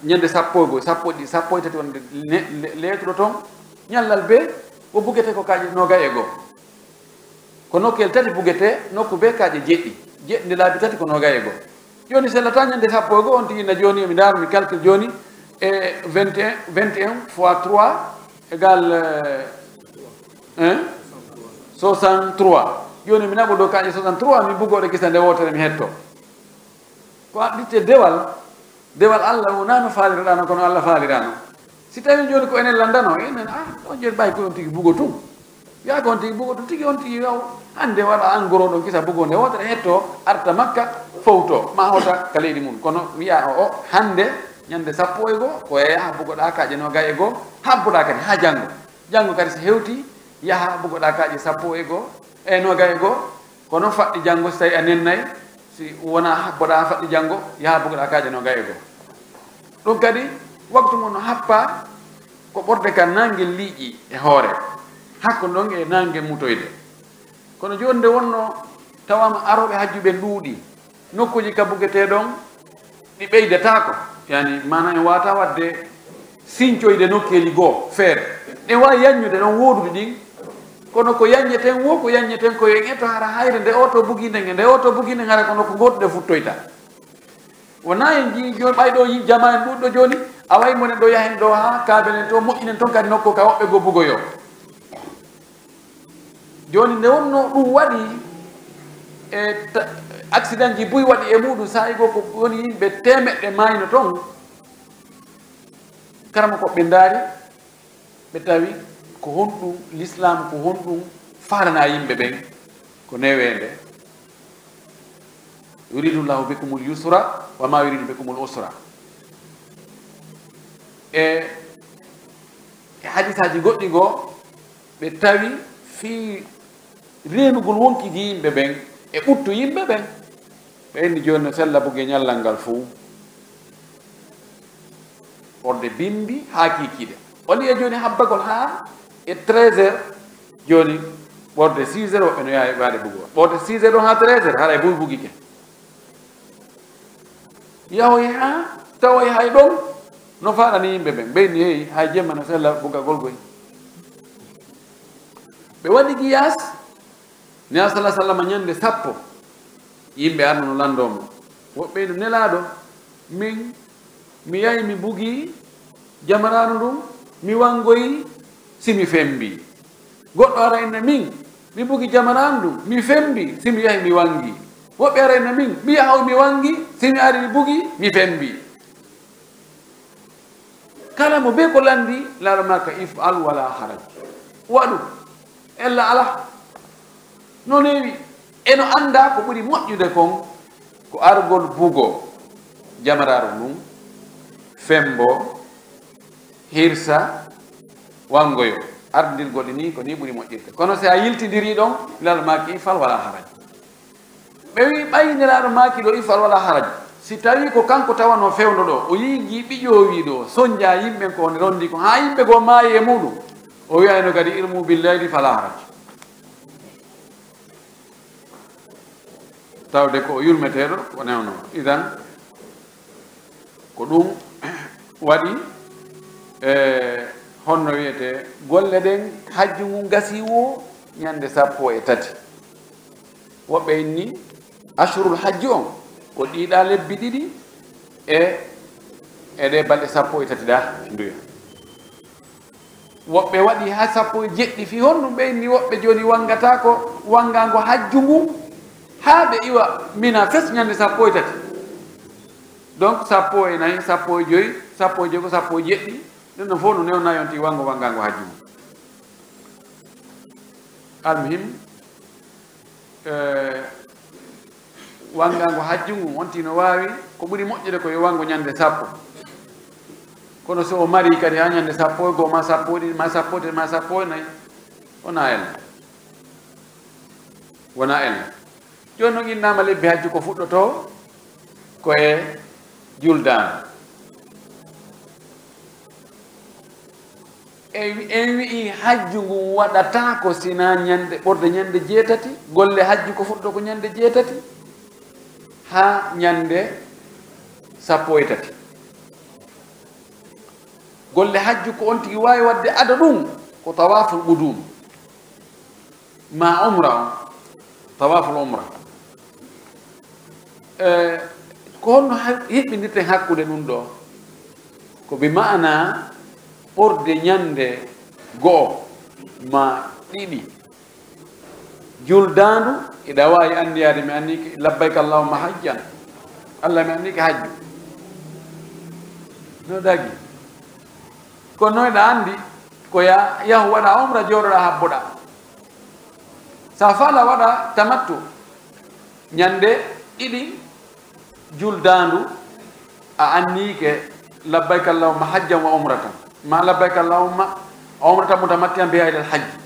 ñande sappo e go'o, sappo e ɗiɗi, sappo e tati wonde ne-, le-, leetuɗo toon, ñallal bee, o bugete ko kaaƴe noogay e go'o. Ko nokkel tati bugete, nokku bee kaaƴe jeɗɗi. Jeɗɗi nde laabi tati ko noogay e go'o. Jooni, sellataa ñande sappo e go'o, on tigi na jooni, mi ndaara, mi calcul jooni, e vingt et un, vingt et un fois trois égale, euh, hein? Soixante-trois. Jooni, mi naɓo dow kaaƴe soixante-trois, mi bugoo ɗe gisa nde wootere, mi hetto. Ko haɓɓitte dewal, dewal Allah wonaa no faaliraɗaa non, kono Allah faaliraano. Si tawii jooni ko enen lanndano, enen, ah, on jooni ɓay ko on tigi bugo tun. Wiyaa ko on tigi bugo tun, tigi on tigi yaw. Hannde waɗa en gros ɗon kisa bugo nde wootere hetto, arta Makka, fowto, ma hota ka leydi mum. Kono wiyaa o, o, hannde, ñande sappo e go'o, ko e yaha bugoɗaa kaaƴe noogay e go'o, habboɗaa kadi haa janngo. Janngo kadi si hewtii, yaha bugoɗaa kaaƴe sappo e go'o, e noogay e go'o, kono faɗɗi janngo, si tawii a nennay, si wonaa habboɗaa faɗɗi janngo, yaha bugoɗaa kaaƴe noogay e go'o. Ɗum kadi, waktu mum no happaa ko ɓurde ka naange liiƴi e hoore, hakkunde ɗon e naange mutoyde. Kono jooni nde wonno tawaama arooɓe hajju ɓen ɗuuɗii, nokkuuji ka bugetee ɗon, ɗi ɓeydataako. Yani, maana en waawataa waɗde sincoyde nokkeeli goo feere. Ɗen waawi yaññude ɗon woodude ɗin, kono ko yaññeten woo, ko yaññeten ko yo en etto hara hayre nde oto bugii nden e nde oto bugii nden, hara ko nokku gootu ɗe futtoyta. Wonaa en njii jooni ɓay ɗo yi-, jamaa en ɗuuɗɗo jooni, a wayi monen ɗo yahen ɗo haa kaabelen to, moƴƴinen toon kadi nokku ka woɓɓe goo bugoyoo. Jooni nde wonno ɗum waɗi e ta-, Accident ji buy waɗi e muɗum, saa'i goo ko woni yimɓe teemeɗɗe maayno ton. Karama ko ɓe ndaari, ɓe tawi ko honɗum l'islam, ko honɗum faalana yimɓe ɓen, ko neweende. Yuridu llahu bikumul yusra wa ma yuridu bikumul usra. E, e hadisaaji goɗɗi goo, ɓe tawi fii reenugol wonkiji yimɓe ɓen e ɓuttu yimɓe ɓen. Ɓe inni jooni no sella buge ñallal ngal fow. Ɓorde bimbi haa kiikiiɗe. O liya jooni habbagol haa e treize heures, jooni ɓorde six heures woɓɓe no yaha e waade bugo. Ɓorde six heures ɗon haa treize heures, haray buy bugike. Yahoy haa tawoy hay ɗon no faalani yimɓe ɓen. Ɓe inni, hey, hay jemma no sella bugagol goy. Ɓe waɗi giyaas, Nelaaɗo sallallaahu alayhi wa sallam ñande sappo, yimɓe arno no lanndoo mo. Woɓɓe no, Nelaaɗo, min, mi yahi mi bugi jamaraandu ndun, mi wanngoyi si mi femmbi. Goɗɗo ara inna min, mi bugi jamaraandu ndun, mi femmbi, si mi yahi mi wanngi. Woɓɓe ara inna min, mi yahoy mi wanngi, si mi ari mi bugi, mi femmbi. Kala mo bee ko lanndi, Nelaaɗo maaka, if'al wala haraj. Waɗu, ella alaa. No neewi, e no anndaa ko ɓuri moƴƴude kon, ko argol bugo jamaraaru ndun, femmbo, hirsa, wanngoyo. Ardirgol ɗi nii, ko nii ɓuri moƴƴirde. Kono si a yiltindirii ɗon, Nelaaɗo maaki, if'al wala haraj. Ɓe wi'i, ɓay Nelaaɗo maaki ɗoo, if'al wala haraj. Si tawii ko kanko tawanoo fewndo ɗoo, o yi'i ngii ɓiƴoowii ɗoo, sonjaa yimɓe ko woni ronndi ko, haa yimɓe goo maayi e muɗum, o wi'ayno kadi, irmu bil layli fala haraj. Tawde ko o yurmeteeɗo, o newno. Idan, ko ɗum waɗi, e, honno wi'etee, golle ɗen, hajju ngun gasii woo ñande sappo e tati. Woɓɓe inni, ashurul hajji on, ko ɗii ɗaa lebbi ɗiɗi e, e ɗee balɗe sappo e tati ɗaa nduya. Woɓɓe waɗi haa sappo e jeɗɗi. Fii honɗum ɓe inni woɓɓe jooni wanngataa ko wanngaango hajju ngun haa ɓe iwa Mina fes ñande sappo e tati? Donc, sappo e nayi, sappo e joyi, sappo e joy ko, sappo e jeɗɗi, ɗum ɗon fof no newnaa yonti wanngo wanngaango hajju ngun. Almuhim, eh, wanngaango hajju ngun, on tigi no waawi, ko ɓuri moƴƴude ko yo wanngo ñande sappo. Kono so o mari kadi haa ñande sappo e goo, ma sappo e ɗiɗi, ma sappo e tati, ma sappo e nayi, wonaa ella. Wonaa ella. Jooni non innaama lebbi hajju ko fuɗɗotoo ko e juldaandu. En wi-, en wi'i hajju ngun waɗataa ko sinaa ñande, ɓorde ñande jeetati, golle hajju ko fuɗɗotoo ko ñande jeetati haa ñande sappo e tati. Golle hajju ko on tigi waawi waɗde ado ɗum ko tawaaful quduum. Ma umra on, tawaaful umra. Eh, ko honno ha-, hiɓɓindirten hakkunde ɗum ɗo? Ko bi ma'ana ɓurde ñande go'o ma ɗiɗi. Juldaandu, iɗa waawi anniyaade, mi annike labbayka Allahumma hajjan. Allah, mi annike hajju. No dagi. Kono noon eɗa anndi ko ya-, yahu waɗa umra, jooɗoɗa habboɗa. Sa faala waɗa tamattu, ñande ɗiɗi juldaandu, a anniyike labbayka Allahumma hajjan wa umratan. Ma labbayka Allahumma umratan mutamatti'an biha ilal hajji.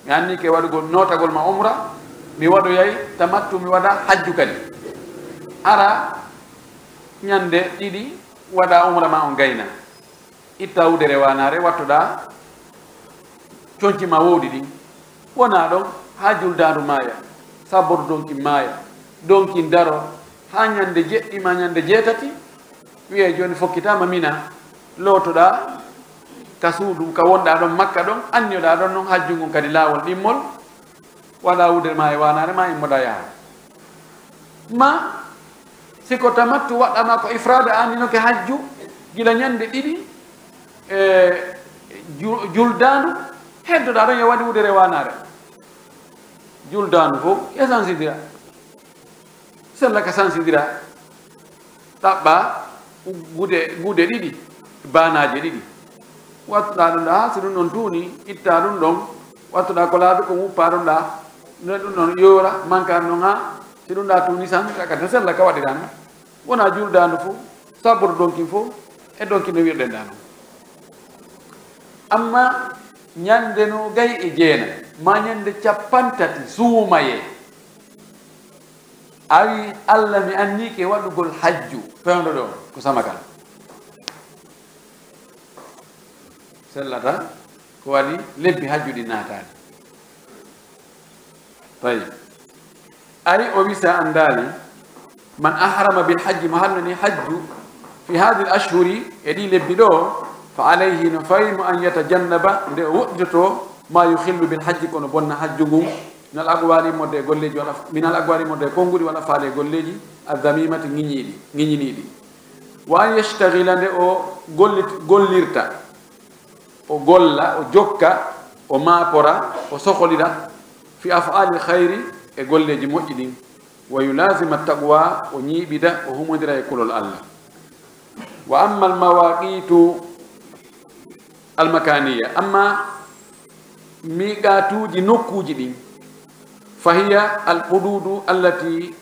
Mi anniyike waɗugol, nootagol ma umra, mi waɗoyay tamattu, mi waɗa hajju kadi. Ara ñande ɗiɗi, waɗa umra ma on gayna. Itta wudere waanaare, wattoɗaa conci ma wowɗi ɗin. Wonaa ɗon, haa juldaandu maaya, sabboto donkin maaya, donkin daro, haa ñande jeɗɗi ma ñande jeetati, wiyee jooni fokkitaama Mina, lootoɗaa ka suudu ka wonɗaa ɗon Makka ɗon, anniyoɗaa ɗon non hajju ngun kadi laawol ɗimmol, waɗa wudere ma e waanaare ma, immoɗa yaha. Ma si ko tamattu waɗɗa ma ko ifraada, a anninoke hajju gila ñande ɗiɗi, e, ju-, juldaandu, heddoɗa ɗon yo waɗi wudere waanaare. Juldaandu fof, yo sansindira. Sella ka sansindira, ɗaɓɓa gude, gude ɗiɗi, baanaaje ɗiɗi. Wattuɗaa ɗum ɗaa, si ɗum ɗon tuuni, ittaa ɗum ɗon, wattuɗaa ko laaɓi ko, wuppaa ɗum ɗaa, nde ɗum ɗon yoora, mankaa ɗum ɗon haa, si ɗum ɗaa tuuni san, ka, ka sella ka waɗiraa non. Wonaa juuldaandu fof, saboro donkin fof, e donkin no wi'irɗen ɗaa non. Amma ñande noogay e jeenay, maa ñande cappanɗe tati suumayee, a wi, "Allah, mi anniike waɗugol hajju," fewndo ɗo, ko samakal. Sellata, ko waɗi lebbi hajju ɗin naataani. Tayyib. Ari o wii si a anndaali, "Man ahrama bil hajji," mo harmini hajju, "fi hadhihi al ashhuri," e ɗii lebbi ɗo, "fa alayhi," no fawii mo, "an yatajannaba," nde o woɗɗitoto, "ma yukhillu bil hajji," ko no bonna hajju ngun, "min al aqwali," immorde e golleeji walla, "min al aqwali," immorde e konnguɗi walla faale e golleeji, "adh-dhamimati," ŋiñiiɗi, ŋiñiniiɗi. "Wa an yashtaghila," nde o gollit-, gollirta, o golla, o jokka, o maapora, o soholira, "fi af'ali khayri," e golleeji moƴƴi ɗin, "wa yulazima taqwa," o ñiiɓida, o humondira e kulol Allah. "Wa amma al mawaqitu al makaniya," amma miiqaatuuji nokkuuji ɗin, "fa hiya al hududu allati,"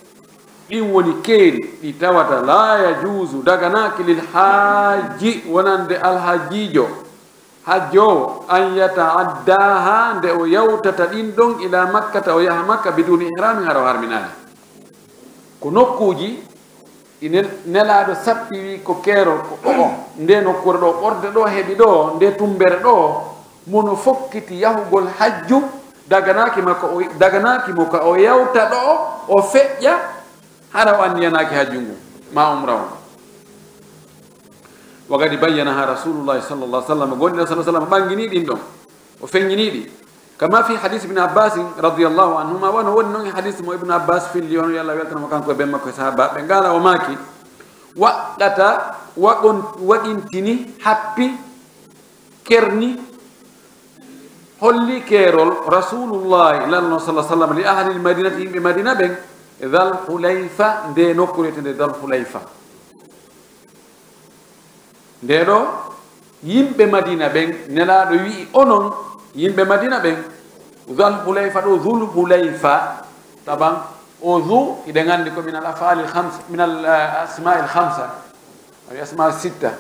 ɗin woni keeri ɗi tawata, "la yajuzu," daganaaki, "lil hajji," wonande alhajjiijo, hajjoowo, "an yata'addaha," nde o yawtata ɗin ɗon, "ila makkata," o yaha Makka, "biduni ihramin," hara o harminaali. Ko nokkuuji ɗi nel-, Nelaaɗo sappi, wi ko keerol, ko ɗo'o, nde nokkuure ɗo, ɓorde ɗo, heɓi ɗo, nde tumbere ɗo, mo no fokkiti yahugol hajju, daganaaki ma ko o, daganaaki mo ka o yawta ɗo'o, o feƴƴa, hara o anniyanaaki hajju ngun, ma umra on. Wa qad bayyanaha Rasulullahi sallallahu alaihi wasallam, gonɗinɗo sallallahu alaihi wasallam ɓanginii ɗin ɗon, o feññinii ɗi. Kama fi hadis Ibn Abbas radiyallahu anhuma, wano woni non e hadis mo Ibn Abbas filli on, yo Allah weltano mo kanko e ben makko e sahaabaaɓe, qaala, o maaki, "Waqqata," waɗon-, waɗintini, happi, kerni, holli keerol Rasulullahi, Laamɗo sallallahu alaihi wasallam, li ahli al-Madinati, yimɓe Madina ɓen, Dhal Hulayfa, nde nokkuure wi'eteende Dhal Hulayfa. Nde ɗo, yimɓe Madina ɓen, Nelaaɗo wi'i, "Onon yimɓe Madina ɓen, Dhal Hulayfa ɗo, Dhul Hulayfa, taban, o dhu, hiɗen anndi ko min al af'ali al khamsa, min al, eh, asma'il khamsa, aw asma'u sitta."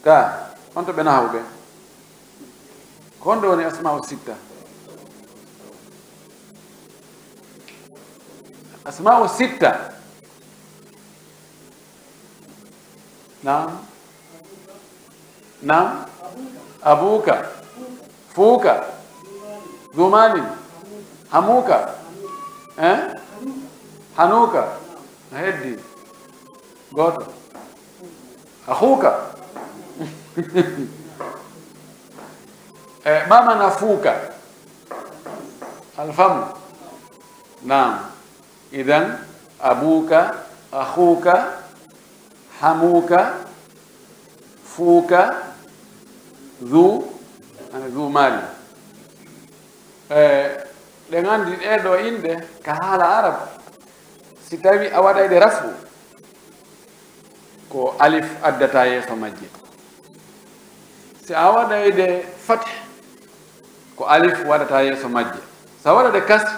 Ka, on to ɓe nahwu ɓe. Ko honɗo woni asma'u sitta? Asma'u sitta. Naam. Naam. Abuka. Fuka. Dhu malin. Hamuka. Eh? Hanuka. Heddi. Gooto. Akhuka. Eh, ma mana fuka? Alfamu. Naam. Idan, abuka, akhuka, hamuka, fuka, dhu, yani dhu mali. Eh, ɗen anndi ɗee ɗoo inɗe ka haala Arab, si tawi a waɗay ɗe rafu, ko alif addata yeeso majje. Si a waɗay ɗe fath, ko alif waɗata yeeso majje. Si a waɗay ɗe kasr,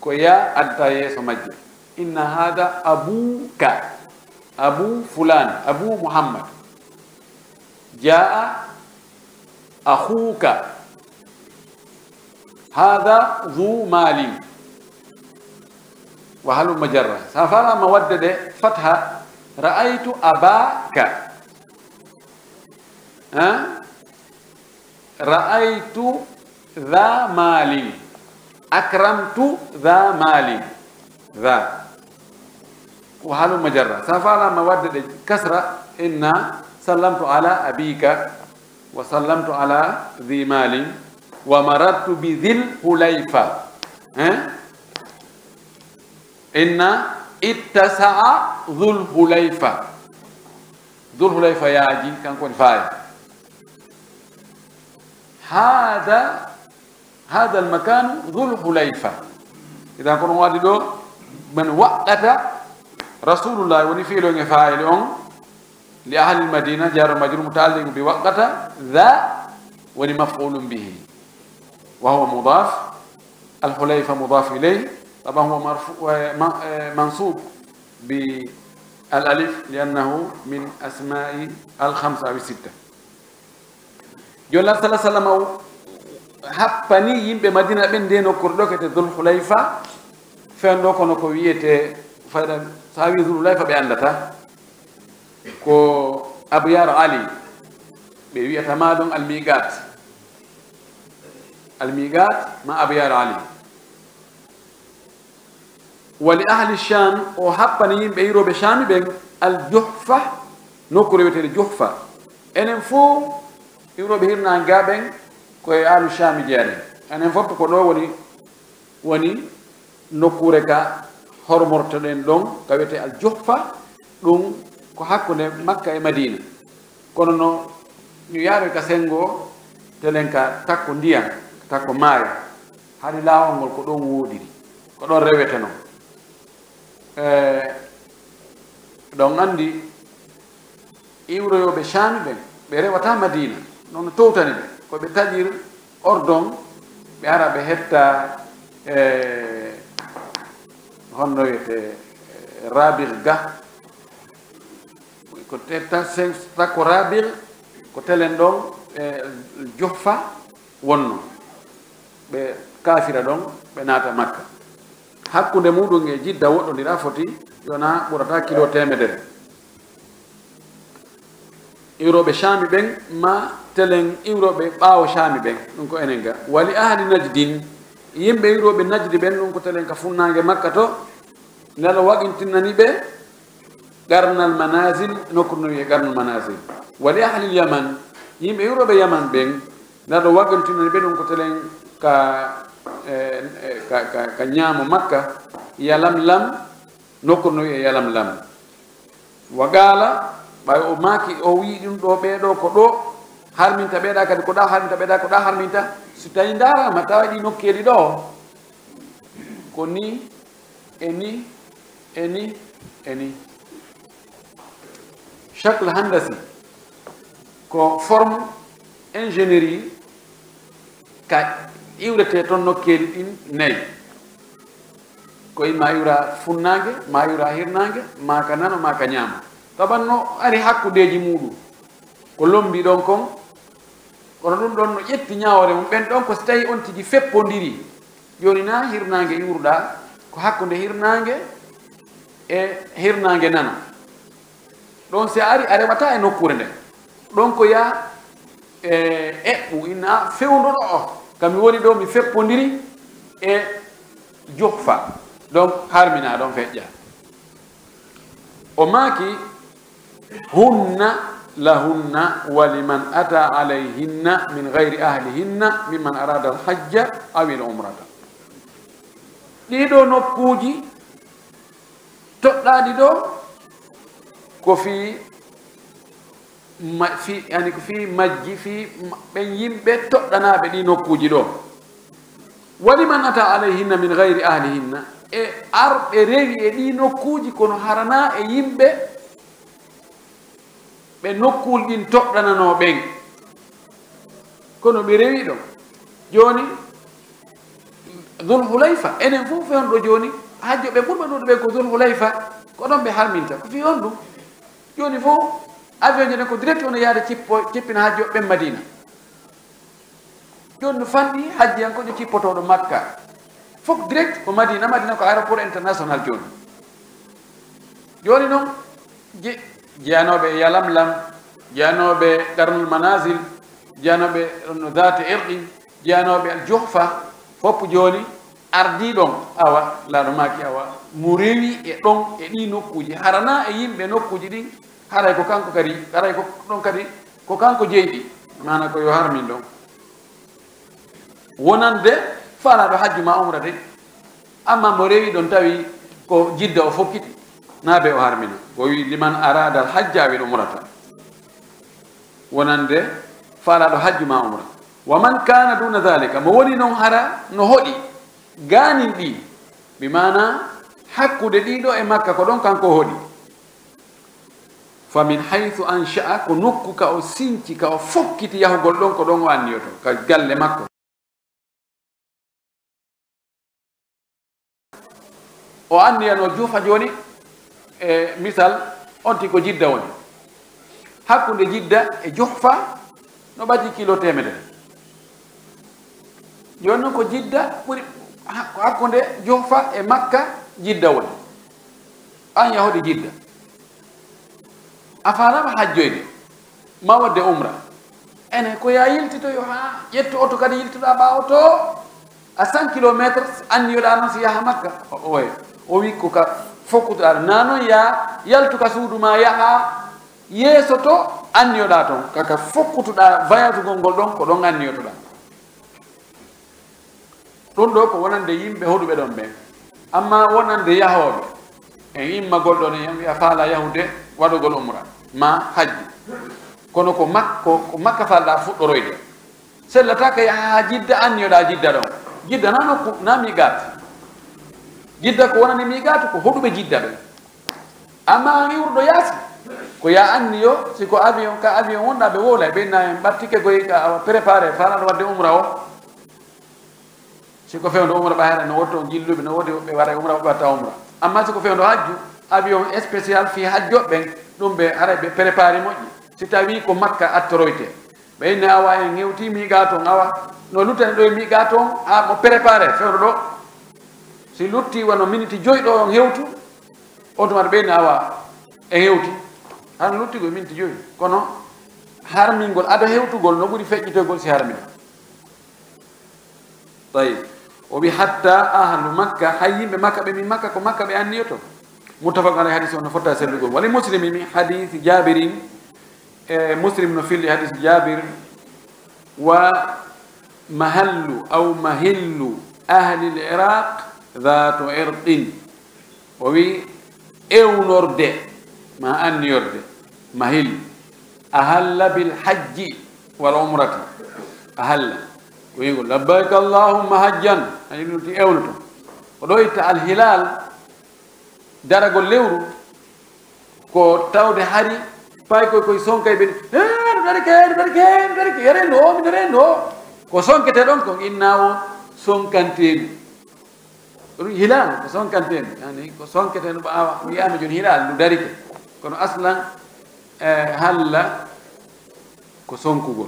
ko yaa addata yeeso majje. Inna hada abuka, abu fulan, abu Muhammad. Jaa akhuka. Hada dhu malin. Wa halumma jarra. Si a faalaama waɗde ɗe fatha, ra'aytu abaka. Ha? Ra'aytu dha malin. Akramtu dha malin. Dha. Wa halumma jarra. Si a faalaama waɗde ɗe kasra, inna sallamtu ala abika, wa sallamtu ala dhi malin, wa marartu bi dhil hulayfa. Eh? Inna ittasa'a dhul hulayfa. Dhul hulayfa yaaji, kanko woni faa'il. Hada, hada al makanu dhul hulayfa. Idan ko ɗum waɗi ɗo, man waqqata Rasulullah woni fiilo e faayili on, li ahli al-Madina, jar wa majrur muta'alliq bi waqata, dha woni maf'ulun bihi, wa huwa mudaf, al-Hulayfa mudaf ilayh, taban huwa marfu-, eh, ma-, eh, mansub bi al-alif li annahu min asma'i al-khamsa aw sitta. Jooni Laaɗo sallallaahu alayhi wa sallam o happani yimɓe Madina ɓen nde nokkuure ɗo kete Dul Hulayfa, fewndo kono ko wiyetee, fayda, so a wii Dul Hulayfa ɓe anndata. Ko Abyar Ali, ɓe wiyata ma ɗon Al Miqat. Al Miqat ma Abyar Ali. Wa li ahli Sham, o happani yimɓe iwrooɓe Shami ɓen, al Juhfa, nokkuure wiyeteende Juhfa. Enen fof iwrooɓe hirnaange gaa ɓen, ko e ahlu Shami jeyaɗen. Enen fof ko ɗo woni, woni nokkuure ka hormortoɗen ɗon, ka wiyetee al Juhfa, ɗum ko hakkunde Makka e Madina. Kono no ñu yaaroy ka senngo, telen ka takko ndiyan, takko maayo. Hari laawol ngol ko ɗon woodiri, ko ɗon reweteno. E, ɗon anndi iwroyooɓe Shami ɓen, ɓe rewata Madina, non no towtani ɓe, ko ɓe taƴir ordon, ɓe ara ɓe hetta, e, honno wiyetee, e, Rabigh ga, ko te-, ta-, sen-, takko Rabigh, ko telen ɗon, e, Juhfa wonno. Ɓe kaafira ɗon, ɓe naata Makka. Hakkunde muɗum e Jidda woɗɗondira foti yona ɓurata kilo teemedere. Iwrooɓe Shami ɓen, ma telen iwrooɓe ɓaawo Shami ɓen, ɗum ko enen ga. Wa li ahli Najdin, yimɓe iwrooɓe Najdi ɓen, ɗum ko telen ka funnaange Makka to, Nelaɗo waɗintinani ɓe Qarnal Manazil, nokkuure no wiyee Qarnal Manazil. Wa li ahli Yaman, yimɓe iwrooɓe Yaman ɓen, Nelaɗo waɗintinani ɓe ɗum ko telen ka, e, e, ka, ka, ka ñaamo Makka, Yalamlam, nokkuure no wiyee Yalamlam. Wa qaala, ɓay o maaki, o wi'i ɗum ɗo, ɓee ɗo ko ɗo harminta, ɓee ɗa kadi ko ɗa harminta, ɓee ɗa ko ɗa harminta. Si tawi ndaaraama, tawa ɗi nokkeeli ɗo, ko ni, e ni, e ni, e ni. Shakl handasi ko forme ingénierie ka iwretee ton nokkeeli ɗin nayi. Ko imma iwra funnaange, ma iwra hirnaange, ma ka nano, ma ka ñaamo. Taban no ari hakkundeeji muɗum. Ko lombi ɗon kon, kono ɗum ɗon no ƴetti ñaawoore mum. Ɓen ɗon ko si tawi on tigi feppondiri. Jooni na hirnaange iwruɗaa, ko hakkunde hirnaange e hirnaange nano. Ɗon si a ari, a rewata e nokkuure nden. Ɗon ko yaa, e, eɓɓu, inna fewndo ɗo o. Ka mi woni ɗo, mi feppondiri e Juhfa. Donc, harmina ɗon feƴƴa. O maaki, "Hunna lahunna wa liman ata alayhinna min ghayri ahlihinna mimman arada al-hajja aw al-umrata." Ɗiɗo nokkuuji toɗɗaaɗi ɗo ko fii ma-, fii, yani ko fii majji, fii ma-, ɓen yimɓe toɗɗanaaɓe ɗi nokkuuji ɗo. Wa liman ata alayhinna min ghayri ahlihinna, e arɓe rewi e ɗi nokkuuji kono haranaa e yimɓe ɓe nokkuuli ɗin toɗɗananoo ɓen. Kono ɓe rewi ɗon. Jooni, Dhul Hulayfa, enen fof fewndo jooni, hajjoɓe ɓurɓe ɗuuɗuɓe ko Dhul Hulayfa, ko ɗon ɓe harminta. Ko fii honɗum? Jooni fof, avion ji ɗen ko direct woni yaade cippo-, cippina hajjoɓe ɓen Madina. Jooni no fanɗi hajjiyankoojo cippotooɗo Makka. Fof direct ko Madina, Madina ko aéroport international jooni. Jooni noon, je-, jeyanooɓe e Yalamlam, jeyanooɓe Qarnul Manazil, jeyanooɓe ɗon no Zaati Irqi, jeyanooɓe Al Juhfa, fof jooni ardii ɗon, awa, laaɗo maaki, awa, mo rewi e ɗon, e ɗii nokkuuji, haranaa e yimɓe nokkuuji ɗin, haray ko kanko kadi, haray ko ɗon kadi, ko kanko jeyɗi, maana ko yo harmin ɗon. Wonande faalaaɗo hajju ma umra de, amma mo rewi ɗon tawi ko Jidda o fokkiti, na be o harmina. O wi, "Liman arada al hajja awil umrata." Wonande faalaaɗo hajju ma umra. "Wa man kana duna dhalika," mo woni non hara no hoɗi gaanin ɗi, bi maana Hakkunde ɗiɗo e Makka ko ɗon kanko o hoɗi. Fa min haythu ansha'a, ko nokku ka o sinci, ka o fokkiti yahugol ɗon, ko ɗon o anniyoto, ka galle makko. O anniyano Juhfa jooni, e misal, on tigi ko Jidda woni. Hakkunde Jidda e Juhfa no ɓadii kilo teemedere. Jooni noon ko Jidda ɓuri, ha-, ko hakkunde Juhfa e Makka, Jidda woni. Aan yahude Jidda. A faalaama hajjoyde, ma waɗde umra. Ene, ko yaa yiltitoyo haa ƴettu oto kadi yiltuɗaa ɓaawo to a cent kilomètres, anniyoɗaa noon si yaha Makka. O, oye, o wi ko ka fokkutoɗaa. Naa noon yaa yaltu ka suudu ma yaha yeeso to anniyoɗaa toon. Ka, ka fokkutoɗaa voyage gol ngol ɗon, ko ɗon anniyotoɗaa. Ɗum ɗo ko wonande yimɓe hoɗuɓe ɗon ɓen. Amma wonande yahooɓe, en immagol ɗon, en wi'a faala yahude waɗugol umra, ma hajju. Kono ko mak-, ko, ko Makka faalɗaa fuɗɗoroyde. Sellata ka yaha haa Jidda, anniyoɗaa Jidda ɗon. Jidda na nokku, na miiqaat. Jidda ko wonani miiqaatu, ko hoɗuɓe Jidda ɓen. Amma an iwruɗo yaasi, ko yaa anniyo, si ko avion, ka avion wonɗaa ɓe wowlay, ɓe inna en ɓattike goy ka awa préparé, faalaaɗo waɗde umra o. Si ko fewndo umra ɓa hara no woodi toon jilluɓe, no woodi woɓɓe waɗa umra, woɓɓe waɗata umra. Amma si ko fewndo hajju, avion spécial fii hajjoɓe ɓen, ɗum ɓe haray ɓe préparé moƴƴi. Si tawii ko Makka attoroyte, ɓe inna awa en hewtii miiqaat on, awa no luttani ɗo e miiqaat on, haa mo préparé fewndo ɗo. Si lutti wano miniti joy ɗo on hewtu, on tuma ɓe inna awa en hewti. Hano lutti ko e miniti joy. Kono harmingol ado hewtugol no ɓuri feƴƴitoygol si harmina. Tayyib. O wi hatta ahlu Makka, hay yimɓe Makka ɓe min Makka ko Makka ɓe anniyoto. Muttafaq alayhi, hadis on no fotta e sellugol. Wali Muslimi min hadisi Jabirin, e Muslim no filli hadis Jabir, wa mahallu aw mahillu ahli l-Iraq dhatu irqin. O wi ewnorde ma anniyorde, mahil, ahalla bil hajji wal umrati. Ahalla. Ko wi'ugol, "Labbayka Allahumma hajjan." Ani ɗum ti ewnoto. Ko ɗo itta al hilal, daragol lewru, ko tawde hari, pay koy koy sonkay ɓe, "Eh, no darike, no darike, no darike, yare no, mi dare no." Ko sonkete ɗon, ko inna o sonkanteeɗo. Ɗum hilal, ko sonkanteeɗo. Yani, ko sonketeeɗo, ɓaawa, wi'aama jooni hilal, ndu darike. Kono aslan, eh, halla ko sonkugol.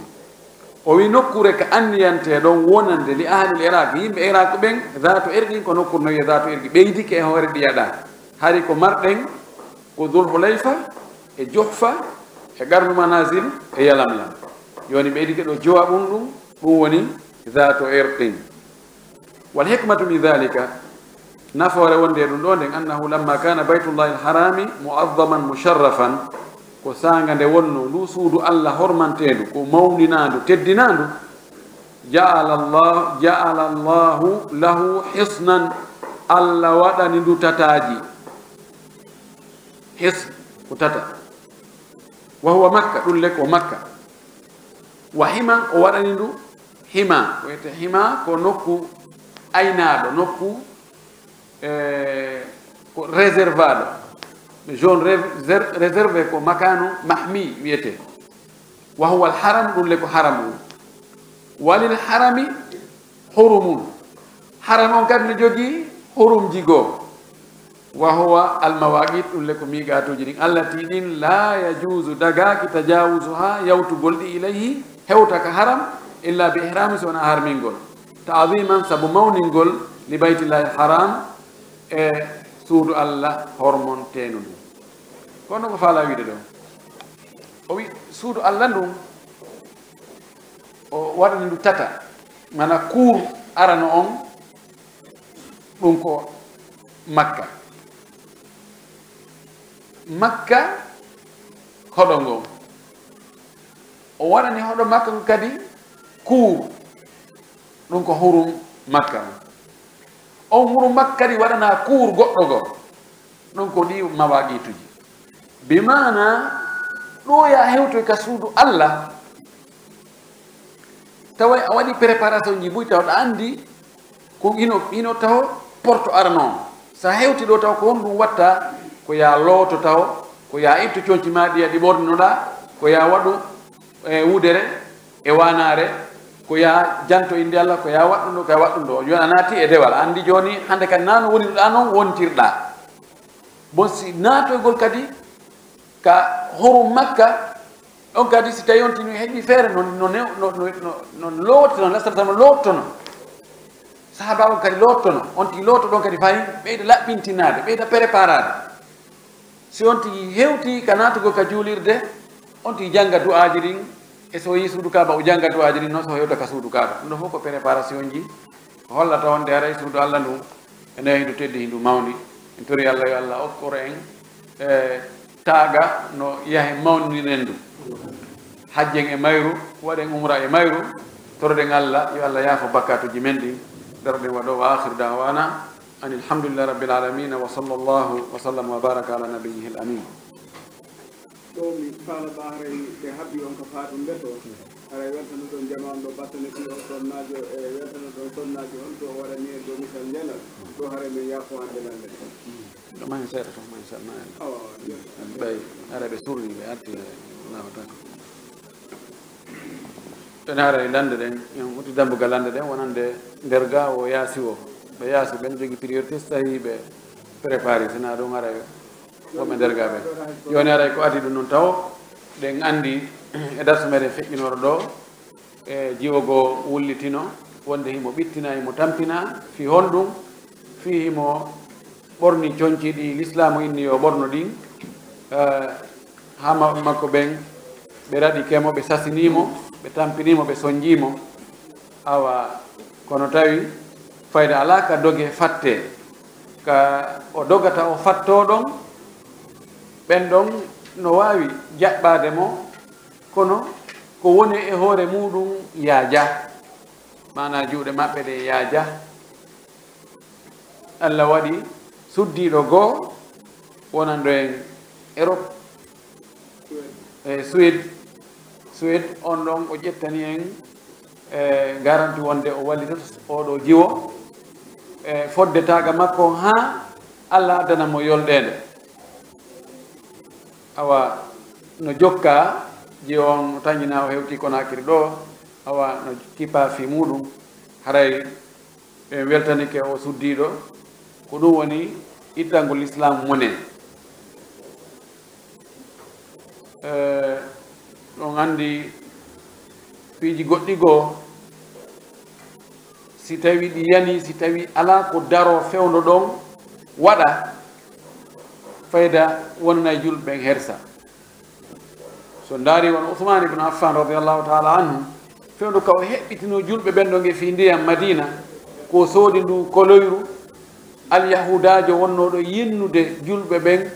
O wi nokkuure ka anniyantee ɗon wonande li ahlil Iraq, yimɓe Iraq ɓen, Zaatu Irqin ko nokkuure no wi'e Zaatu Irqi, ɓeydike e hoore ɗiya ɗa. Hari ko marɗen ko Dhul Hulayfa, e Juhfa, e Qarnu Manazil, e Yalamlam. Jooni ɓeydike ɗo jowa ɓum ɗum, ɗum woni Zaatu Irqin. Wal hikmatu min dhalika, nafoore wonde e ɗum ɗo nden, annahu lamma kana baytullahi alharami mu'azzaman musharrafan, ko saanga nde wonno ndu suudu Allah hormanteendu, ko mawninaandu, teddinaandu, ja'ala Allah, ja'ala Allahu lahu hisnan, Allah waɗani ndu tataaji. Hisn ko tata. Wa huwa Makka, ɗum le ko Makka. Wa himan, o waɗani ndu hima, ko wiyete hima ko nokku aynaaɗo, nokku, eh, ko réservaɗo. Zone ré-, zér-, réservé ko makanu mahmi wiyete. Wa huwa al haram, ɗum le ko haram ɗum. Walil harami hurumun. Haram on kadi no jogii hurumji goo. Wa huwa al mawaqit, ɗum le ko miiqaatuuji ɗin. Allati ɗin la yajuuzu dagaaki tajawuzuha yawtugol ɗi ilayhi hewta ka haram illa bi ihrami so wonaa harmingol. Ta'ziman sabu mawningol li baytillahi al haram e suudu Allah hormonteendu ndun. Kono ko faala wiide ɗo? O wi suudu Allah ndun o waɗani ndu tata, mana kuur arano on, ɗum ko Makka. Makka hoɗo ngo. O waɗani hoɗo Makka ngo kadi kuur. Ɗum ko hurum Makka on. On hurum Makka kadi waɗanaa kuur goɗɗo goo. Ɗum ko ɗi mawaqiituji. Bi maana ɗo ya hewtoy ka suudu Allah. Tawa a waɗi préparation ji buy tawa ɗa andi ko ino, ino taho porte arano on. So a hewti ɗo taw ko honɗum watta? Ko ya looto taw, ko ya ittu conci ma ɗiya ɗi ɓorninoɗa, ko ya waɗu e wudere e wanare, ko ya janto inde Allah, ko ya waɗɗum ɗo, ko ya waɗɗum ɗo. Joni a naati e dewal, a andi joni hande kadi na no woniruɗa non wontirɗa. Bon si naatoygol kadi ka horum Makka, on kadi si tawi on tigi heɓi feere non, non, non, non, non lootono, Nabi sallallahu alaihi wasallam lootono. Sahaba on kadi lootono, on tigi looto ɗon kadi fayin, ɓeyda laɓɓintinaade, ɓeyda préparade. Si on tigi hewti ka naatugol ka juulirde, on tigi jannga du'aaji ɗin, e so yi suudu Kaaba, o jannga du'aaji ɗin, non so hewta ka suudu Kaaba. Ɗum ɗo fof ko préparation ji, ko hollata on nde haray suudu Allah ndu, ene hindu teddi, hindu mawni. En tori Allah yo Allah okkor en, e, taaga no yahen mawniren ndu. Hajjen e mayru, waɗen umra e mayru, toroɗen Allah, yo Allah yaafo bakkatuji men ɗin, daroɗen waɗo. Wa akhiru da'wana anil hamdulillahi rabbil alamin, wa sallallahu wa sallam wa baraka ala nabiyyihil amin. Ɗo mi faala ba haray ɓe habbi on ka faatu nde to. Haray weltano ɗon jama on ɗo battane ɗi on sonnaajo e weltano ɗon sonnaajo on to o waɗani en ɗo misal njanal. Ɗo haray men yaafo hande lande. Ɗo ma hen seeɗa to, ma inchallah. Awa, ɓay haray ɓe surni, ɓe arti, e nawata ko. Ɓen haray lande ɗen, en uti dambugal lande ɗen, wonande nder ga o yaasi o. Ɓe yaasi ɓen jogi priorité, so tawi ɓe préparé, sina ɗum haray woɓɓe nder ga ɓen. Joni haray ko adi ɗum noon taw, ɗen andi e darsu meɗen feƴƴinoro ɗo, e jiwo goo wullitino, wonde himo ɓittina, himo tampina, fii honɗum? Fii himo ɓorni conci ɗi Lislaamu inni yo ɓorno ɗin, eh, haa mawɓe makko ɓen, ɓe raɗike mo, ɓe sasinii mo, ɓe tampinii mo, ɓe sonjii mo. Awa, kono tawi fayda alaa ka doge fattee, ka o dogata o fattoo ɗon, ɓen ɗon no waawi jaɓɓaade mo, kono ko woni e hoore muuɗum yaaja, maanaa juuɗe maɓɓe ɗe yaaja. Allah waɗi suddiiɗo goo wonanɗo en Europe, e Suède. Suède, on ɗon o ƴettani en, e, garanti wonde o wallitoto oɗo jiwo, e, fodde taaga makko haa Allah addana mo yolɗeende. Awa, no jokka, jiwo on no tañina, o hewti Conakry ɗo, awa, no kippa fii muuɗum, haray ɓe weltanike o suddiiɗo, ko ɗum woni ittangol Lislaam mone. Eh, ɗon anndi piiji goɗɗi goo, si tawi ɗi yani, si tawi alaa ko daro fewndo ɗon waɗa, fayda wonanay julɓe ɓen hersa. So ndaari won Usmaan ibn Affaan radiyallahu ta'ala anhu, fewndo ka o heɓɓitino julɓe ɓen ɗon e fii ndiyam Madiina, ko soodi ndu koloyru alyahudaajo wonnooɗo yinnude julɓe ɓen,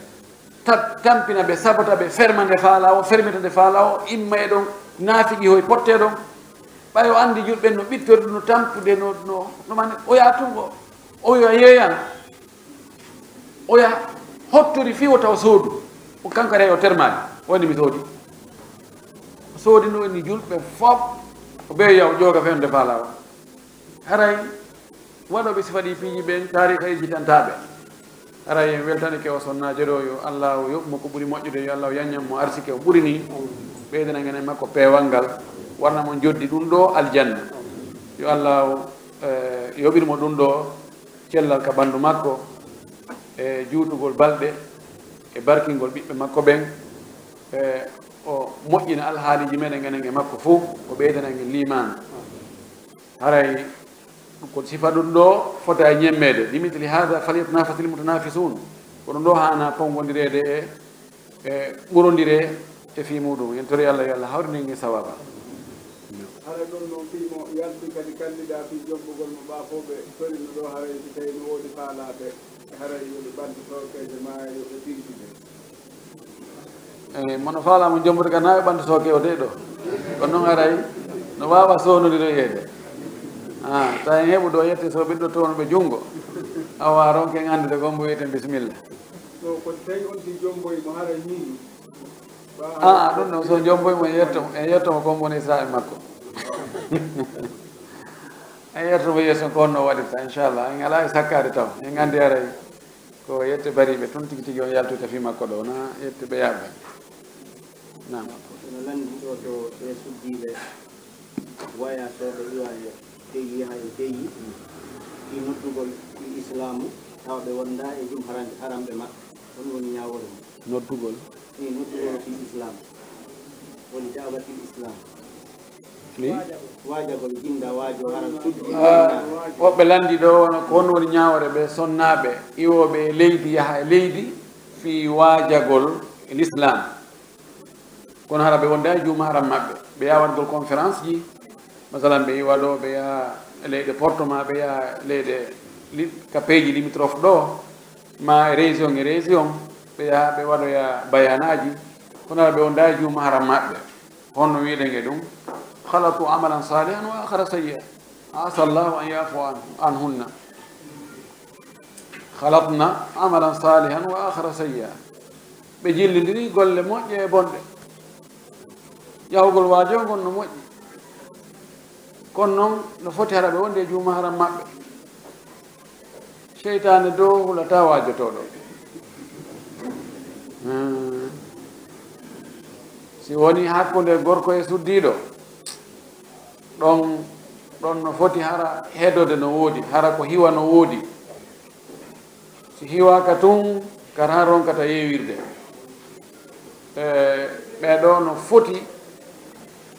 tab-, tampina ɓe, sabota ɓe, ferma nde faalaa o, fermita nde faalaa o, imma e ɗon, naafiqi hoy pottee ɗon. Ɓay o anndi julɓe ɓen no ɓittori ɗum, no tampude, no, no, no mane, o yaa tun o, o wi'a yeeyan. Oya hottori fii o tawa soodu. O kanko aray o termaali. Woni mi soodi. O soodi no ni julɓe fof. O ɓe yaw jooga fewndo faalaa o. Haray waɗooɓe sifa ɗi piiji ɓen, taariika yejjitantaaɓe. Haray en weltanike o sonnaajo ɗo, yo Allaahu yoɓ mo ko ɓuri moƴƴude, yo Allaahu yaññan mo arsike o ɓuri ni. Ɓeydana en e makko peewal ngal. Warna mo joddi ɗum ɗo aljanna. Yo Allaahu, eh, yoɓir mo ɗum ɗo cellal ka ɓanndu makko, e juutugol balɗe, e barkingol ɓiɓɓe makko ɓen, e o moƴƴina alhaaliiji meɗen enen e makko fof, o ɓeydana en liimaan. Haray ko sifa ɗum ɗo fota e ñemmeede. Limithli haadha falyatanafasil mutanafisun. Ko ɗum ɗo haana fonngondireede e e ɓurondire e fii muuɗum. En tori Allah yo Allah hawrinen e sawaaba. Haray ɗon no fii mo yalti kadi candidat fii jombugol mo ɓaafooɓe torino ɗo, haray si tawi no woodi faalaaɓe, haray yo ɓe ɓantu sookeeje maa yo ɓe tirkide. Eyi, mono faalaa mo jombude ka naawe ɓantu sooke o dey ɗo. Kono noon haray no waawa soonodiroyeede. Ah, tawi en heɓu ɗo yette so ɓiɗɗo townuɓe junngo. Awa ronken anndude gombo wiyeten bisimilla. No, ko tawi on si jomboyi mo hara ñiiñi. Ah, ɗum ɗon so jomboyi mo en yetto, en yetto mo kon woni Israel makko. En yetto mo yeeso ko honno waɗirta, inchallah. En alaa e sakkaade taw. En anndi haray Ko yette bariiɓe toon tigi tigi on yaltoyta fii makko ɗoo, na yette ɓe yaaɓay. Naam. No lanndi ɗoo to ɓe suddiiɓe wayasooɓe iwa e peyi, yaha e peyi, fii noddugol fii islaamu, tawa ɓe wondaa e jum haram-, haramɓe maɓɓe. Honɗum woni ñaawoore mum? Noddugol. Fii noddugol fii islaam. Woni da'wa fii islaam. Fii? Waajagol, jinda waajo hara suddi. Ah, woɓɓe lanndi ɗoo, wano ko honɗum woni ñaawoore ɓe sonnaaɓe iwooɓe e leydi yaha e leydi fii waajagol e lislaam. Kono hara ɓe wondaa e juuma haram maɓɓe. Ɓe yaha waɗgol conférence ji. Masalan, ɓe iwa ɗoo, ɓe yaha e leyɗe Porto, maa ɓe yaha e leyɗe li-, ka peeji limitrophe ɗoo, maa e région e région, ɓe yaha ɓe waɗoya bayanaaji. Kono hara ɓe wondaa e juuma haram maɓɓe. Honno wi'uɗen e ɗum? Khalatu amalan salihan wa akhara sayyi'a. Asa Allahu an ya'fu an-, anhunna. Khalatna amalan salihan wa akhara sayyi'a. Ɓe jillindiri golle moƴƴe e bonɗe. Yahugol waajo ngol no moƴƴi. Kono noon no foti hara ɓe wonde e juuma haram maɓɓe. Seytaane dow hulataa waajotooɗo. Hmm. Si woni hakkunde gorko e suddiiɗo, ɗon, ɗon no foti hara heedode no woodi, hara ko hiwa no woodi. Si hiwaaka tun, kara ronkata yeewirde. E, ɓee ɗoo no foti,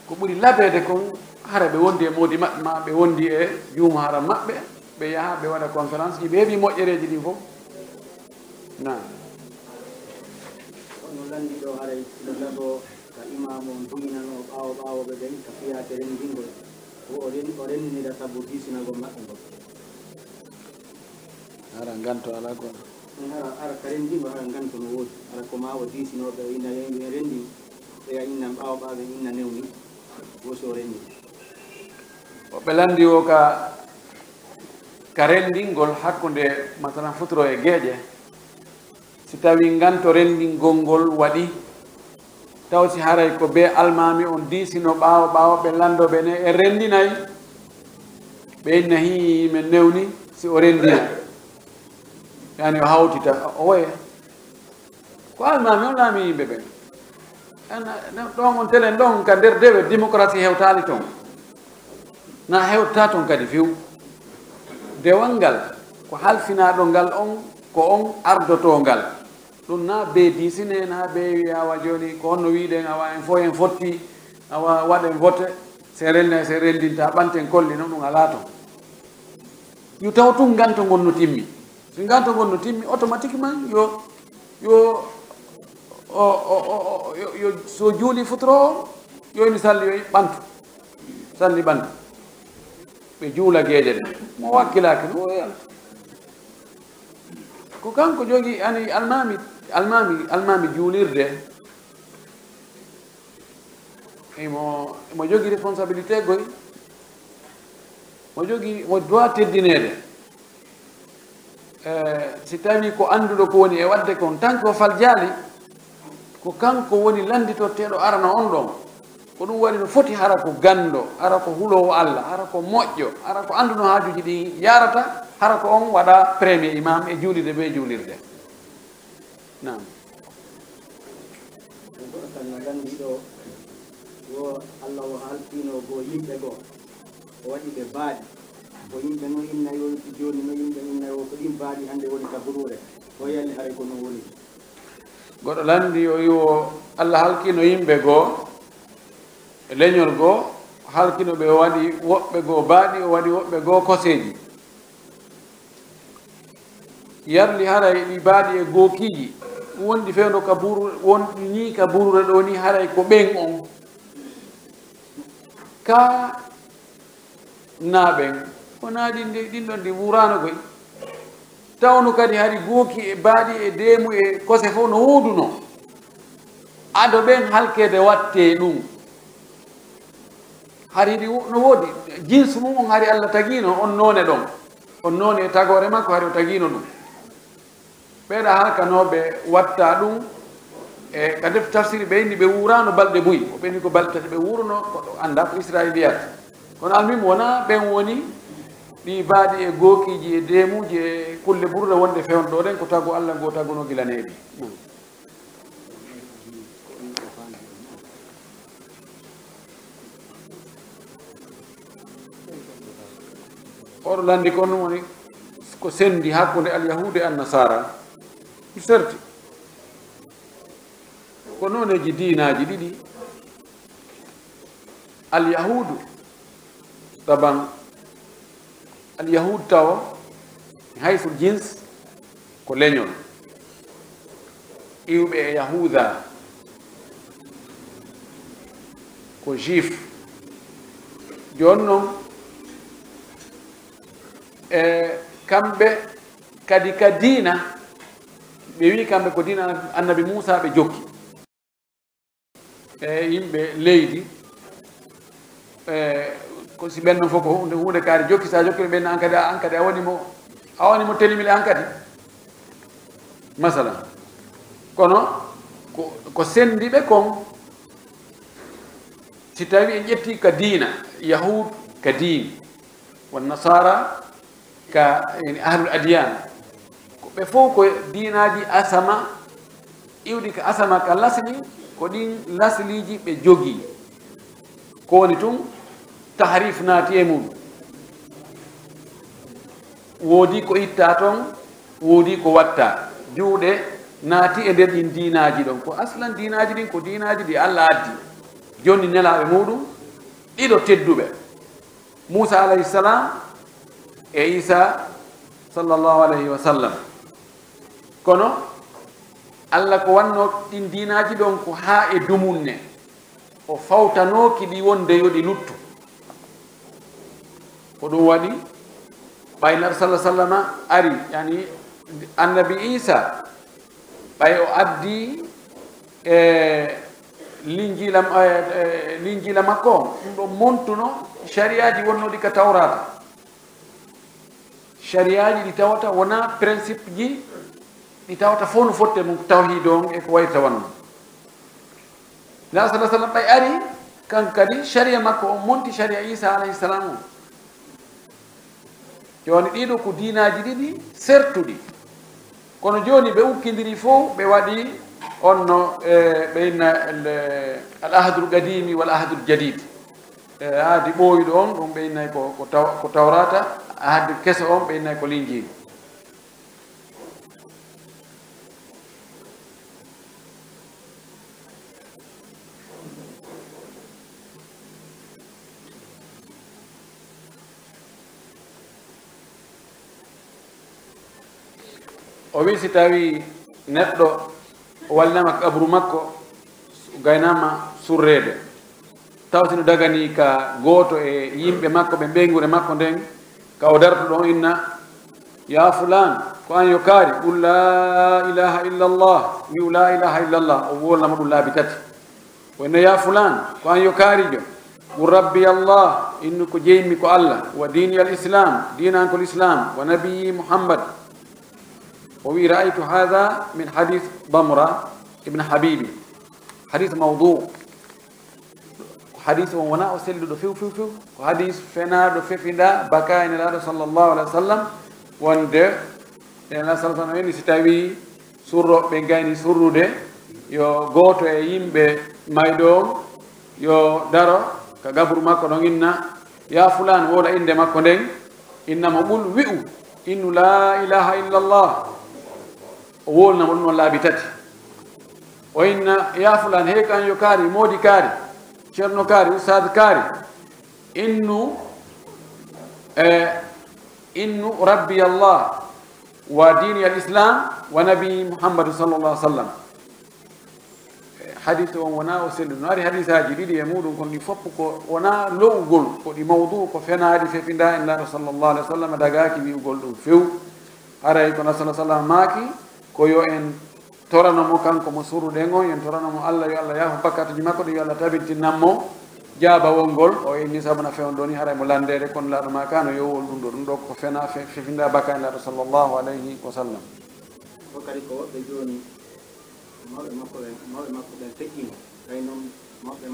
ko ɓuri labeede kon, hara ɓe wondi e moodi maɓɓe, maa ɓe wondi e juuma haram maɓɓe, ɓe yaha, ɓe waɗa conférence ji, ɓe heɓi moƴƴereeji ɗin fof. Naam. Kono lanndi ɗoo haray no laboo ka imaamu on buginanoo ɓaawo ɓaawooɓe ɓen ka fiyaake renndingol, wo o ren-, o renndinira sabu diisinagol maɓɓe ngol. Hara nganto alaa kono. Ɗum hara, hara ka renndingol, hara nganto no woodi. Hara ko maa o diisinoo ɓe, o inna yo en renndin, ɓe ya inna ɓaawo ɓaawo ɓe inna newni, wo si o renndin. Woɓɓe lanndi wo ka, ka renndingol hakkunde, masalan, futuro e geeƴe. Si tawii nganto renndingol ngol waɗi, taw si haray ko bee almaami on diisino ɓaawo, ɓaawo ɓe lanndoo ɓe ne, en renndinay, ɓe inna hii men newni si o renndina. Yaani o hawtita, o woye. Ko almaami on laami yimɓe ɓen. Ana, ɗon on telen ɗon ka nder dewe, démocratie hewtaali ton. Na hewta ton kadi few. Dewal ngal, ko halfinaaɗo ngal on, ko on ardotoo ngal. Ɗum na bee diisine, na bee wiya awa jooni, ko honno wi'uɗen, awa en fof en fotti, awa waɗen vote, si en renndinay, si en renndintaa, ɓanten kolli, non ɗum alaa ton. Yo taw tun nganto ngon no timmi. Si nganto ngon no timmi, automatiquement, yo, yo, o, o, o, o, yo, yo, so juuli futuro o, yo emi salli, yo ɓantu. Salli ɓantu. Ɓe juula geeƴe ɗen. Mo wakkilaaki, no o yalta. Ko kanko jogii, ani almaami, almaami, almaami juulirde. Imo, imo jogii responsabilité goy. Mo jogii, mo doit teddineede. Eh, si tawii ko annduɗo ko woni e waɗde kon, tan ko fal jaali, ko kanko woni lannditorteeɗo arano on ɗon. Ko ɗum waɗi no foti hara ko ganndo, hara ko huloowo Alla, hara ko moƴƴo, hara ko annduno haajuuji ɗin yaarata, hara ko on waɗa premier imam e juulirde bee juulirde. Naam. Ɗum ko ɗo tan no lanndi ɗo, wo Alla o halkiino goo yimɓe goo, o waɗi ɓe baaɗi. Ko yimɓe no inna yo jooni no yimɓe inna yo ko ɗin baaɗi hannde woni ka buruure. O yalli haray ko non woni. Goɗɗo lanndi o wi'i wo Alla halkiino yimɓe goo, e leñol goo, halkiino ɓe o waɗi woɓɓe goo baaɗi, o waɗi woɓɓe goo koseeji. Yarli haray ɗi baaɗi e gookiiji, wondi fewndo ka buuru-, wondi nii ka buruure ɗoo nii haray ko ɓen on. Ka naa ɓen, wonaa ɗin de, ɗin ɗon ɗi wuuraano koy. Tawno kadi hari gooki e baaɗi e deemu e kose fof no woodunoo. Ado ɓen halkeede wattee ɗum. Hari ɗi wo-, no woodi, jinsu mum on hari Alla tagiino on noone ɗon. On noone e tagoore makko hari o tagiino ɗum. Ɓeeɗa halkanooɓe watta ɗum, e ka defte tafsiri ɓe inni ɓe wuuraano balɗe buy. O ɓe inni ko balɗe tati ɓe wuuruno, ko ɗo annda ko Israiliyat. Kono almuhim wonaa ɓen woni Ɗi baaɗi e gookiiji e deemuuji e kulle burɗe wonɗe fewnɗo ɗen, ko tagu Alla ngo taguno gila neeɓi. Oɗo lanndi kon woni ko senndi hakkunde Alyahuudu e Annasaara. Serti. Ko nooneeji diinaaji ɗiɗi. Alyahuudu, taban, Alyahuudu tawa, haysul jins, ko leñol. Iwɓe e Yahuuda, ko juif. Jooni noon, e kamɓe kadi ka diina, ɓe wii kamɓe ko diina Annabi Muusaa ɓe jokki. E yimɓe leydi, e ko si ɓen ɗon fof ko huunde, huunde kaari jokki, so a jokkii ɓe ɓen, an kadi, an kadi a woni mo, a woni mo telimile an kadi. Masalan, kono ko, ko senndi ɓe kon, si tawi en ƴetti ka diina, Yahud ka diin, wa Nasara ka, yani, ahlul adyan, ko ɓe fof ko diinaaji asama, iwɗi ka asama ka lasli, ko ɗin lasliiji ɓe jogii. Ko woni tun, tahrif naati e mum. Woodi ko itta ton, woodi ko watta. Juuɗe naati e nder ɗin diinaaji ɗon. Ko aslan diinaaji ɗin, ko diinaaji ɗi Alla addi. Jonni nelaaɓe muɗum, ɗiɗo tedduɓe. Muusa alayhi salam e Isa sallallahu alayhi wa sallam. Kono Alla ko wanno ɗin diinaaji ɗon ko haa e dumunne. O fawtanooki ɗi wonde yo ɗi luttu. Ko ɗum waɗi ɓay Nabi sallallahu alayhi wa sallam ari, yani Annabi Isa, ɓay o addi e linjiila, e, e, linjiila makko on, ɗum ɗo montuno shariyaaji wonnooɗi ka Tawraata. Shariyaaji ɗi tawata wonaa principe ji, ɗi tawata fof no fotte mum tawhiid on e ko wayrta wanno. Nabi sallallahu alayhi wa sallam ɓay ari, kan kadi shariya makko on monti shariya Isa alayhi salam on. Jooni ɗiɗo ko diinaaji ɗiɗi sertuɗi. Kono jooni ɓe ukkindiri fof, ɓe waɗi on no, e, ɓe inna al, al ahdul qadimi wal ahdul jadid. E, ahdi ɓooyuɗo on, ɗum ɓe innay ko, ko taw-, ko Tawrata, ahdi keso on, ɓe innay ko Linjiil. O wi'i, si tawii neɗɗo wallinaama kabru makko, gaynaama surreede, taw si no daganii ka gooto e yimɓe makko ɓe ɓeynguure makko nden, ka o darto ɗon inna, "Yaa fulaan, ko an yo kaari, qul laa ilaaha illallah, wi'u laa ilaaha illallah," o wolna mo ɗum laabi tati. O inna, "Yaa fulaan, ko an yo kaarijo, qul rabbi Allah, innu ko jeymi ko Allah, wa diini al Islam, diina an ko Lislaam, wa nabiyyi Muhammad." O wi'i, "Ra'aytu haadha min hadiis Damra ibn Habibi." Hadiis mawdu. Ko hadiis on wonaa o selluɗo few, few, few. Ko hadiis fenaaɗo fefindaa baka e Nelaaɗo sallallahu alaihi wa sallam, wonde Nelaaɗo sallallahu alaihi wa sallam eni si tawii surrooɓe ɓen gayni surrude, yo gooto e yimɓe mayɗo on yo daro ka gaburu makko ɗon inna, "Yaa fulaan," wowla innde makko nden, inna mo, "Qul," wi'u, "innu laa ilaaha illallah." O wolna mo ɗum on laabi tati. O inna, "Yaa fulaan, hey ko an yo kaari, moodi kaari, ceerno kaari, ustaad kaari, innu, e, innu rabbi Allah, wa diini al Islam, wa nabi Muhammadu sallallahu alaihi wa sallam." Hadiis on wonaa o selluɗo. No ari hadiisaaji ɗiɗi e muɗum, kono ɗi fof ko wonaa lo'ugol, ko ɗi mawdu, ko fenaaɗi fefindaa e Nelaaɗo sallallahu alaihi wa sallam, dagaaki wi'ugol ɗum few. Haray ko Nelaaɗo sallallahu alaihi wa sallam maaki, ko yo en torano mo kanko mo surruɗen on, yo en torano mo Allah, yo Allah yaafo bakkatuuji makko ɗin, yo Allah tabintinan mo jaabawol ngol. O inni sabu na fewndo ni, haray mo landeede, kono Nelaaɗo maaka no yowol ɗum ɗo. Ɗum ɗo ko fena-, fe-, fefindaa baka e Nelaaɗo sallallahu alaihi wa sallam. Ko kadi ko woɓɓe jooni, mawɓe makko ɓen, mawɓe makko ɓen feƴƴini, tawi noon mawɓe,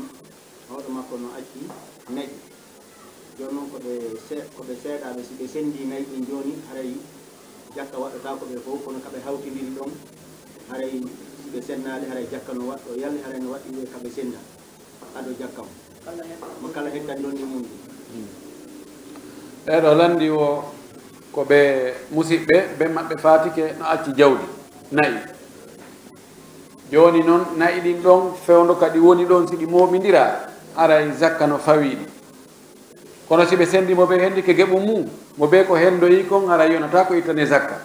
mawɗo makko no acci naƴi. Jooni noon ko ɓe se-, ko ɓe seeɗaaɓe, si ɓe senndii nayi ɗin jooni, haray jakka waɗɗotaako ɓe fof, kono ka ɓe hawtindiri ɗon, haray si ɓe senndaali, haray jakka no waɗɗo, yalli haray no waɗɗi wi'e ka ɓe sennda, ado jakka mo. Mo kala hettani ɗon ni mum ɗi. Ɓee ɗoo lanndii woo ko ɓe musiɓɓe, ɓe maɓɓe faatike no acci jawdi, nayi. Jooni noon, nayi ɗin ɗon, fewndo ka ɗi woni ɗon, si ɗi mooɓindiraa, haray zakka no fawii ɗi. Kono si ɓe senndi mo bee hendike geɓum mum, mo bee ko henndoyi kon, haray yonataa ko ittanee zakka.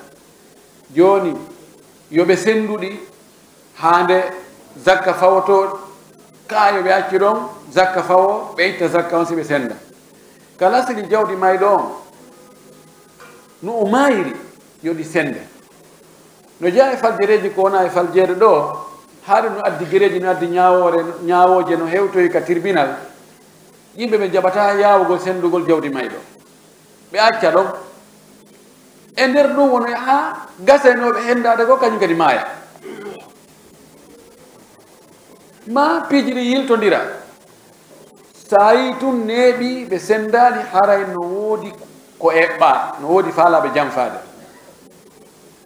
Jooni, yo ɓe senndu ɗi haa nde zakka fawotoo, kaa yo ɓe accu ɗon, zakka fawoo, ɓe itta zakka on si ɓe sennda. Ka lasli jawdi mayɗo on, no o maayiri, yo ɗi sennde. No jeyaa e faljereeji ko wonaa e faljeede ɗoo, haade no addi gereeji, no addi ñaawoore, ñaawooje no hewtoyi ka tirbinal. Yimɓe ɓe njaɓataa yaawugol senndugol jawdi mayɗo. Ɓe acca ɗon. E nder ɗum woni haa gasaynooɓe henndaade ko kañum kadi maaya. Maa piiji ɗi yiltondira. So a yii tun neeɓii, ɓe senndaali, haray no woodi ko eɓɓaa, no woodi faalaaɓe janfaade.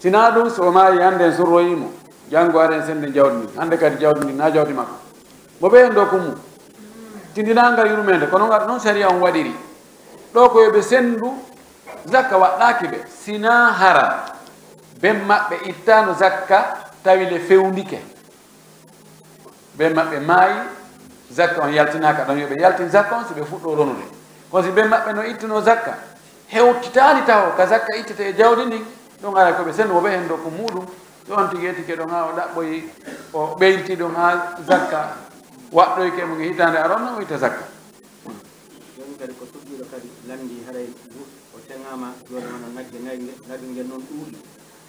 Si naa ɗum, so o maayi hannde en surroyii mo, janngo aray en senndin jawdi ndin. Hannde kadi jawdi ndin naa jawdi makko. Mo ɓe en ɗo ko mum. Tindinaanga yurmeende, kono noon sariya on waɗiri. Ɗo ko yo ɓe senndu, zakka waɗɗaaki ɓe. Si naa hara, ben maɓɓe ittaano zakka, tawi le fewndike. Ben maɓɓe maayi, zakka on yaltinaaka ɗon, yo ɓe yaltin zakka on si ɓe fuɗɗoo ronude. Kono si ben maɓɓe no ittunoo zakka, hewtitaali taho ka zakka ittete e jawdi ndin, ɗum haray ko ɓe senndu mo ɓe heen ɗo ko muuɗum, ɗo on tigi e tigi ɗon haa o ɗaɓɓoyi, o ɓeyliti ɗum haa zakka waɗɗoyke mo nge hitaande aroon, o itta zakka. Jooni kadi ko toɗɗiiɗo kadi lanndii haray ngu o teŋaama jooni wano nagge nayi nge, nagge ngen noon ɗuuɗi.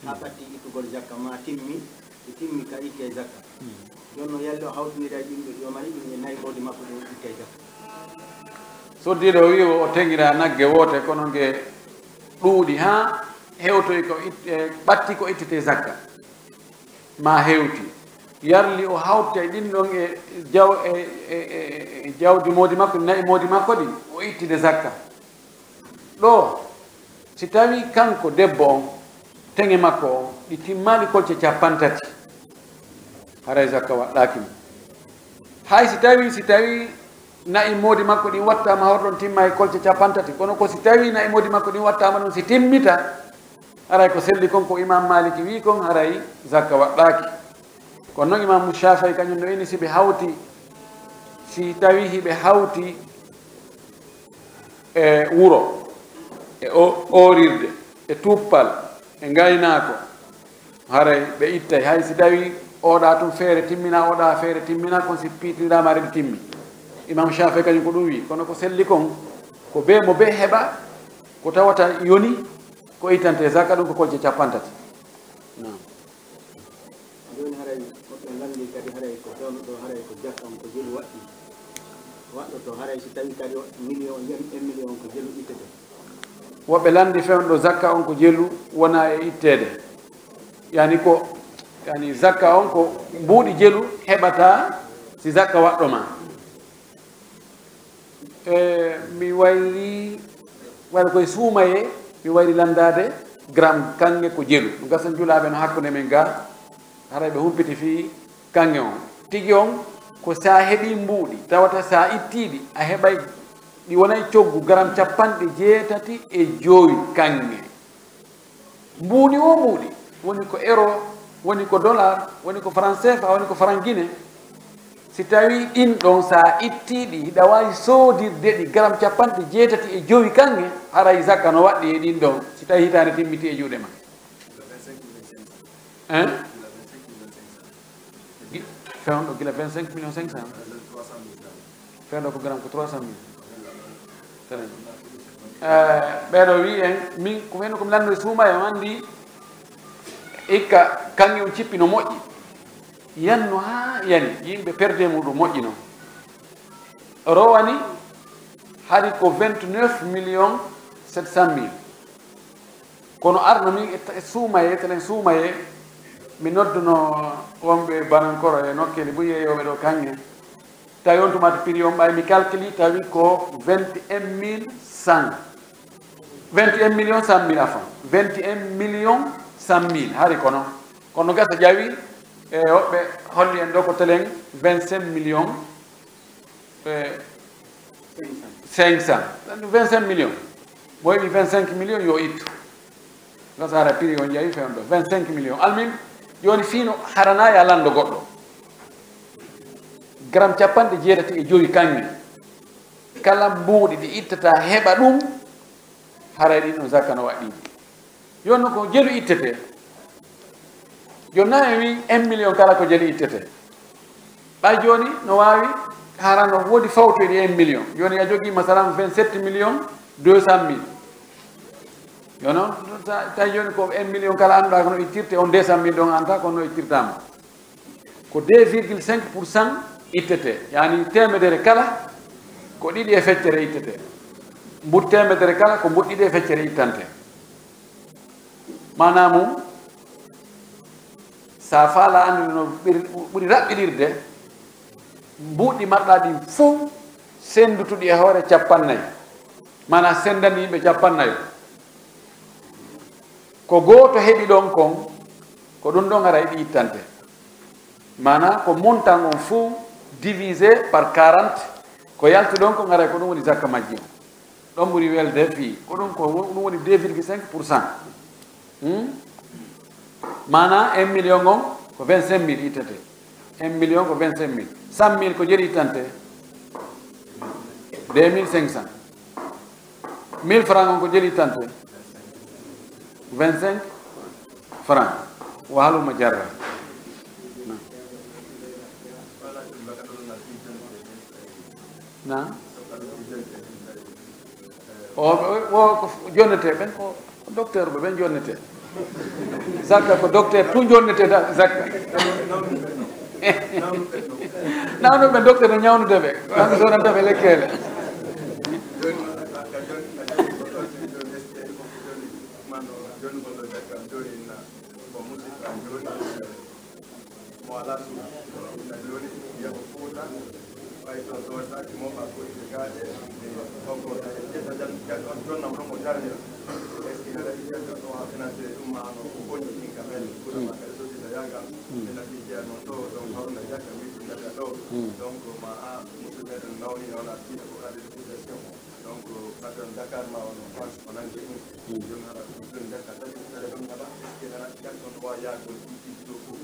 Haa ɓatti ittugol zakka maa timmi, e timmi ka itte zakka. Jooni noon yalli o hawtindira e ɗin ɗo, yo mari ɗin e nayi moodi makko ɗin itte zakka. Soddiiɗo o wi'i o teŋira nagge woote, kono nge ɗuuɗi haa hewtoyi ko itte, ɓatti ko ittete zakka. Maa hewti. Yarli o hawta e ɗin ɗon e jaw-, e, e, e, e jawdi moodi makko, nayi moodi makko ɗin, o ittide zakka. Ɗo, si tawii kanko debbo on, teŋe makko on, ɗi timmaali kolce capantati, haray zakka waɗɗaaki mo. Hay si tawii, si tawii nayi moodi makko ɗin wattaama hoto ɗon timma e kolce capantati, kono ko si tawii nayi moodi makko ɗin wattaama ɗon si timmita, haray ko selli kon ko Imam Maliki wi'i kon, haray zakka waɗɗaaki. Kono noon Imaamu Shaafi'i kañum no inni si ɓe hawti, si tawii hiɓe hawti e wuro, e o-, oorirde, e tuppal, e ngaynaako, haray ɓe ittay. Hay si tawii oɗa tun feere timmina, oɗa feere timmina, kon si piitindiraama haray ɗi timmi. Imaamu Shaafi'i kañum ko ɗum wi'i, kono ko selli kon, ko bee mo bee heɓa, ko tawata yoni, ko ittante zakka ɗum ko kolce capantati. Naam. Jooni haray woɓɓe lanndii kadi haray ko fewndo ɗo, haray ko jakka on ko jelu waɗɗi. Waɗɗoto haray si tawii kadi o million, un million ko jelu ittete. Woɓɓe lanndii fewndo zakka on ko jelu wonaa e itteede. Yani ko, yani zakka on ko mbuuɗi jelu heɓata si zakka waɗɗo ma. E, mi wayri, wayri koye suumayee, mi wayri lanndaade gram kaŋŋe ko jelu. No gasa julaaɓe no hakkunde men ga, haray ɓe humpiti fii kaŋŋe on. Tigi on, ko si a heɓii mbuuɗi, tawata si a ittii ɗi, a heɓay ɗi wonay coggu gram cappanɗe jeetati e jowi kaŋŋe. Mbuuɗi o mbuuɗi, woni ko euro, woni ko dollar, woni ko franc C F A, woni ko franc Guinée. Si tawii ɗin ɗon, si a ittii ɗi, hiɗa waawi soodirde ɗi gram cappanɗe jeetati e jowi kaŋŋe, haray zakka no waɗɗi e ɗin ɗon, si tawii hitaande timmitii e juuɗe ma. Hein? Gi-, fewndo gila vingt-cinq millions cinq cent. Fewndo ko gram ko trois cent mille. Très bien. Eh, ɓeeɗo wi'i en, min ko wayno ko mi lanndo e suumayee, on anndi ikka kaŋŋe on cippi no moƴƴi. Yanno haa yani, yimɓe perde muɗum moƴƴi non. Rowani hari ko vingt-neuf millions sept cent mille. Kono arno min e ta-, e suumayee, telen suumayee, mi nodduno wonɓe Banankoro e nokkeeli buy yeeyooɓe ɗo kaŋŋe. Tawi on tuma to prix on ɓay mi calculi tawi ko vingt et un mille cent. Vingt et un millions cent mille, afan. Vingt et un millions cent mille. Hari kono. Kono gasa ƴawi, e woɓɓe holli en ɗo ko telen vingt-cinq millions, e, cinq cents. Vingt-cinq millions. Mo heɓi vingt-cinq millions yo ittu. Gasa hara prix on ƴawi fe on ɗo. Vingt-cinq millions. Almin, joni fino harana ya lando goɗɗo. Gram capanɗe jeetati e jowi kanŋe. Kala mbuuɗi ɗi ittata heɓa ɗum, haray ɗin ɗon zakka no waɗɗiiɗi. Jooni non ko jelu ittete. Jooni na en wi un million kala ko jelu ittete. Ɓay jooni no waawi hara no woodi fawtoyɗi un million. Jooni a jogii masalan vingt-sept millions deux cent mille. Yo non, ta-, tawi jooni ko un million kala annduɗaa ko no ittirte, on deux cent mille ɗon anndaa ko no ittirtaama. Ko deux virgule cinq pour cent ittete, yaani teemedere kala ko ɗiɗi e feccere ittete. Mbuuɗi teemedere kala ko mbuuɗi ɗiɗi e feccere ittante. Maanaa mum, so a faalaa anndude no ɓir-, ɓuri raɓɓiɗirde, mbuuɗi marɗaa ɗin fof senndutuɗi e hoore cappannayi, maanaa senndani yimɓe cappannayo. Ko gooto heɓi ɗon kon, ko ɗum ɗon haray ɗi ittante. Maanaa ko montant on fuu divisé par quarante, ko yalti ɗon kon haray ko ɗum woni zakka majji on. Ɗon ɓuri welde fii, ko ɗum ko wo-, ɗum woni deux virgule cinq pour cent. Hmm? Maanaa un million on ko vingt-cinq mille ittete. Un million ko vingt-cinq mille. Cent mille ko jeli ittante? Deux mille cinq cents. Mille francs on ko jeli ittante? Vingt-cinq francs. Wa halumma jarra. Na? Na? O, o, o, ko f-, jonnetee ɓen ko, ko docteur ɓe ɓen jonnetee. Zakka ko docteur tun jonnetee da-, zakka. Na ɗum ɓe docteur no ñawnude ɓe. Ko an sodanta ɓe lekkeele. Mo alaa suudu. Ina jooni, wiya ko Fuuta, ɓay so soodaaki mo, ɓa ko ine gaaɗe, e hokkorde, en ƴetta jan-, jan-, on jonnam ɗon mo jarnir. Est-ce que haɗa yiɗi ƴetta ɗo haa finance ɗum ma no ko bonni ɗin ka men? Fuuta ma kadi sodita yaagal. Ɓe natti jeya noon ɗo, ɗon Haruna Jaka, mi ɗum nata ɗo. Donc, ma a musidɓe meɗen nawni, wona tiiɗa ko kadi de possession. Donc, kadi on Dakar ma on France, ko nanndi ɗum. Jooni haɗa ɗum, jooni Dakar, kadi ɗum kadi ɗum haɗa, est-ce que haɗa ƴetta no waawi yaagol ɗum tigi ɗo fof?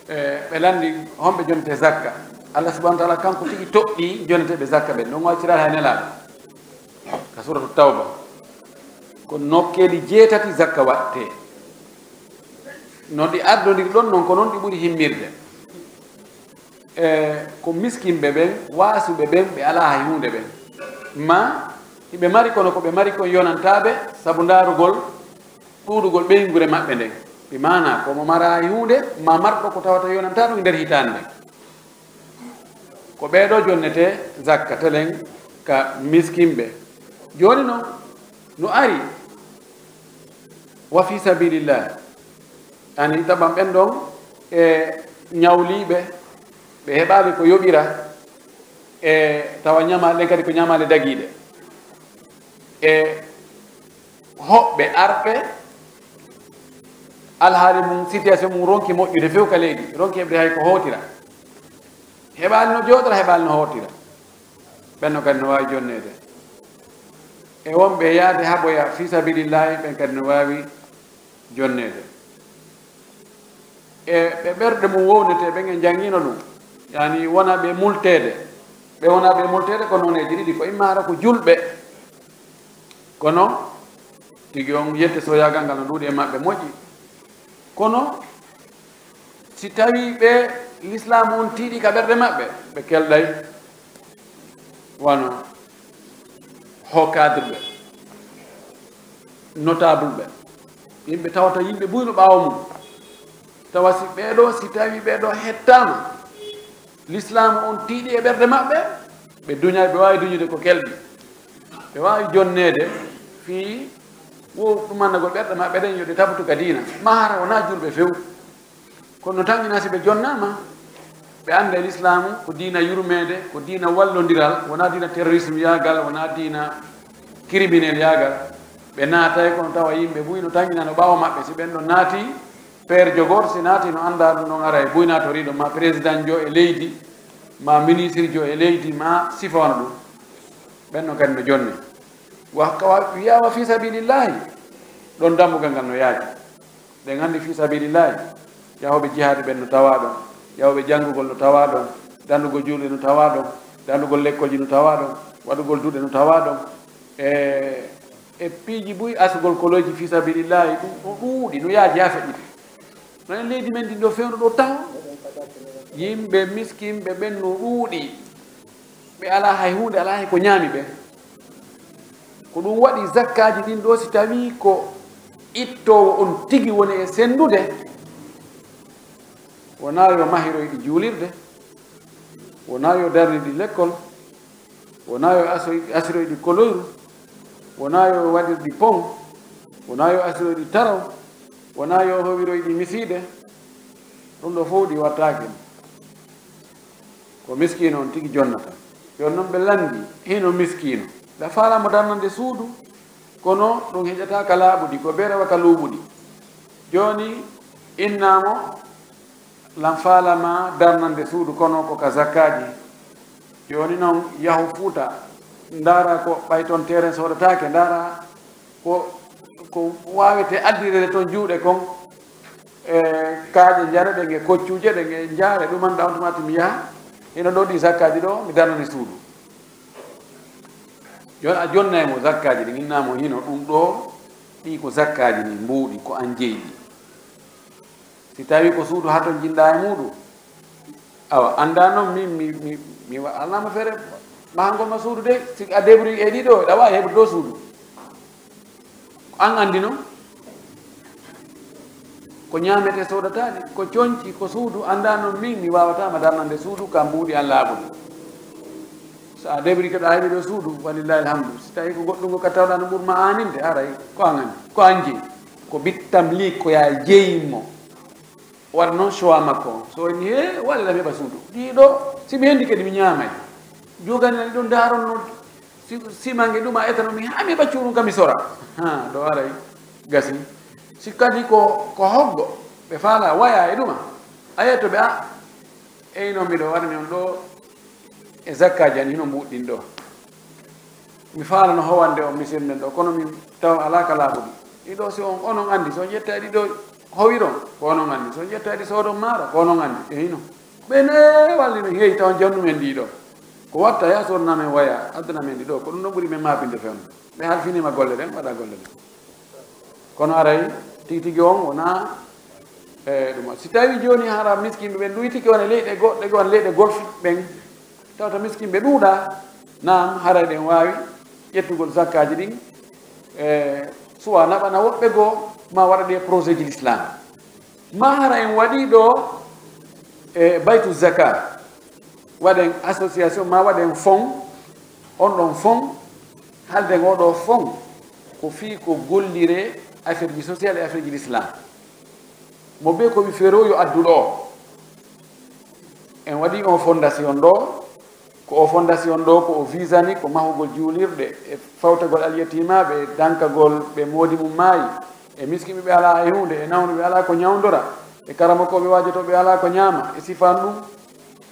E, ɓe lanndi honɓe jonnete zakka. Allah subhanahu wa taala kanko tigi toɗɗii jonneteeɓe zakka ɓen. Ɗum wacciraade hay nelaaɗo. Ka Suuratu Tawba. Ko nokkeeli jeetati zakka waɗtee. No ɗi ardondiri ɗon, non ko non ɗi ɓuri himmirde. E, ko miskinɓe ɓen, waasuɓe ɓen, ɓe alaa hay huunde ɓen. Ma, hiɓe mari kono ko ɓe mari kon yonantaaɓe, sabu ndaarugol ɗuuɗugol ɓeynguure maɓɓe nden. Bi maanaa, ko mo maraa hay huunde, ma marɗo ko tawata yonantaa ɗum e nder hitaande nden. Ko ɓee ɗoo jonnetee zakka telen ka miskinɓe. Jooni non, no ari, wa fi sabilillah. Ani taban ɓen ɗon e ñawliiɓe, ɓe heɓaali ko yoɓira, e tawa ñamaale ɗen kadi ko ñamaale dagiiɗe. E hoɓɓe arɓe, alhaali mum, situation mum ronki moƴƴude few ka leydi, ronki heɓde hay ko hootira. Heɓaali no jooɗora, heɓaali no hootira. Ɓen no kadi no waawi jonneede. E wonɓe yaade haɓoya fi sabilillahi, ɓen kadi no waawi jonneede. E ɓe ɓerɗe mum wownetee, ɓen en janngiino ɗum. Yani wona ɓe multeede. Ɓe wona ɓe multeede ko nooneeji ɗiɗi, ko imma hara ko julɓe. Kono tigi on yette soyaagal ngal no ɗuuɗi e maɓɓe moƴƴi. Kono si tawii ɓe lislaamu on tiiɗi ka ɓerɗe maɓɓe, ɓe kelɗay wano haut cadre ɓe, notable ɓe, yimɓe tawata yimɓe buy no ɓaawo mum. Tawa si ɓee ɗoo, si tawii ɓee ɗoo hettaama, lislaamu on tiiɗi e ɓerɗe maɓɓe, ɓe duñay, ɓe waawi duñude ko kelɗi. Ɓe waawi jonneede fii wo ɗumannagol ɓerɗe maɓɓe ɗen yo ɗe tabutu ka diina. Ma hara wonaa julɓe few. Kono tan ina si ɓe jonnaama, ɓe annda e lislaamu ko diina yurmeede, ko diina wallondiral, wonaa diina terrorisme yaagal, wonaa diina criminel yaagal, ɓe naatay kono tawa yimɓe buy no taŋinano ɓaawo maɓɓe. Si ɓen ɗon naati, père Jogor, si naati no anndaa ɗum ɗon aray, buy naatoriiɗo ma président jo e leydi, ma ministre jo e leydi, ma sifa wano ɗum. Ɓen ɗon kadi no jonni. Wa, ka wa, wiyaa wa fi sabilillahi, ɗon dambugal ngal no yaaki. Ɗen anndi fi sabilillahi, yahooɓe jihaade ɓen no tawaa ɗon, yahooɓe janngugol no tawaa ɗon, danndugol juulde no tawaa ɗon, danndugol lekkolji no tawaa ɗon, waɗugol duɗe no tawaa ɗon. E, e piiji buy asugol koloji fi sabilillahi, ɗum no ɗuuɗi, no yaaji haa feƴƴiti. No en leydi men ndi ɗo fewndo ɗo taho. Yimɓe miskinɓe ɓen no ɗuuɗi. Ɓe alaa hay huunde, alaa hay ko ñaami ɓe. Ko ɗum waɗi zakkaaji ɗin ɗo, si tawii ko ittoowo on tigi woni e senndude, wonaa yo mahiroyɗi juulirde, wonaa yo darnirɗi lekkol, wonaa yo asoy-, asiroyɗi koloyru, wonaa yo waɗirɗi pon, wonaa yo asiroyɗi taraw, wonaa yo howiroyɗi misiide. Ɗum ɗo fof ɗi wattaake. Ko miskiino on tigi jonnata. Jooni noon ɓe lanndi, hino miskiino. Ɓe faalaa mo darnande suudu, kono ɗum heƴataa ka laaɓuɗi, ko bee rewa ka luuɓuɗi. Jooni innaa mo, lan faalaa ma darnande suudu, kono ko ka zakkaaji. Jooni noon yahu Fuuta, ndaara ko ɓay toon terrain soodataake, ndaara ko, ko waawetee addirede toon juuɗe kon, e kaaƴe njare ɗen e koccuuje ɗen e njaare ɗum annda on tuma timi yaha, hino ɗo ɗi zakkaaji ɗo, mi darnani suudu. Jooni a jonnay mo zakkaaji ɗin, innaa mo hino ɗum ɗo, ɗi ko zakkaaji ɗin mbuuɗi, ko an jeyi ɗi. Si tawii ko suudu hatonjinɗaa e muuɗum, awa, anndaa noon min, mi, mi, mi wa-, alaa mo feere mahangol ma suudu de, si a débrouille e ɗi ɗo, aɗa waawi heɓude ɗo suudu. Ko an anndi noon. Ko ñaametee soodataa ɗi, ko coñci, ko suudu, anndaa noon min, mi waawataa ma darnande suudu ka mbuuɗi an laaɓuɗi. So a débrouille ko ɗa heɓi ɗo suudu, walillahi alhamdu. Si tawii ko goɗɗum ko ka tawɗaa no ɓur ma aaninde, haray ko an anndi, ko an jeyi. Ko bittamlik, ko yaa jeyi mo. Waɗa noon choix makko on. So woni, "He, walla mi heɓa suudu. Ɗii ɗo, si mi hendi kadi mi ñaamay." Jogaani ɗum ndaaronnoo, si, simange ɗum a etano mi, haa mi heɓa cuuɗum kam mi sora. Ha, ɗo aray gasi. Si kadi ko, ko hoggo, ɓe faala waya e ɗuma. A yetto ɓe, a, eyno miɗo warani on ɗo, e zakkaaji an hino mbuuɗɗin ɗo. Mi faalano howande on misir men ɗo, kono min tawa alaa ka laaɓuɗi. Ɗi ɗo si on, onon anndi, so on ƴetta e ɗi ɗo howiron, ko onon anndi. So on ƴetta e ɗi soodon maaro, ko onon anndi. E hino. Ɓe ne walli min, hey, tawa jannu men ɗi ɗo. Ko watta ya sodna men waya, addana men ɗi ɗo. Ko ɗum ɗon ɓuri men maapinde fewndo. Ɓe halfinima golle ɗen, waɗa golle ɗen. Kono aray, tigi tigi on wonaa, e, ɗum. Si tawi jooni hara miskinɓe ɓen ɗuytike wona leyɗe goɗɗe, wona leyɗe Golfe ɓen, tawata miskinɓe ɗuuɗaa, naam, haray ɗen waawi ƴettugol zakkaaji ɗin, e, suwa naɓana woɓɓe goo, ma waɗa ɗi e projet ji l'islam. Ma hara en waɗi ɗo e Baytu Zaka, waɗen association, ma waɗen fond, on ɗon fond, halden oɗo fond, ko fii ko gollire affaire ji social e affaire ji l'islam. Mo be ko wi fero yo addu ɗo. En waɗi on fondation ɗo, ko o fondation ɗo, ko o visani, ko mahugol juulirɗe, e fawtagol alyatimaaɓe, e dankagol ɓe moodi mum maayi, e miskinɓe ɓe alaa hay huunde, e nawnuɓe ɓe alaa ko ñawndora, e karamokooɓe waajotooɓe ɓe alaa ko ñaama, e sifaan ɗum.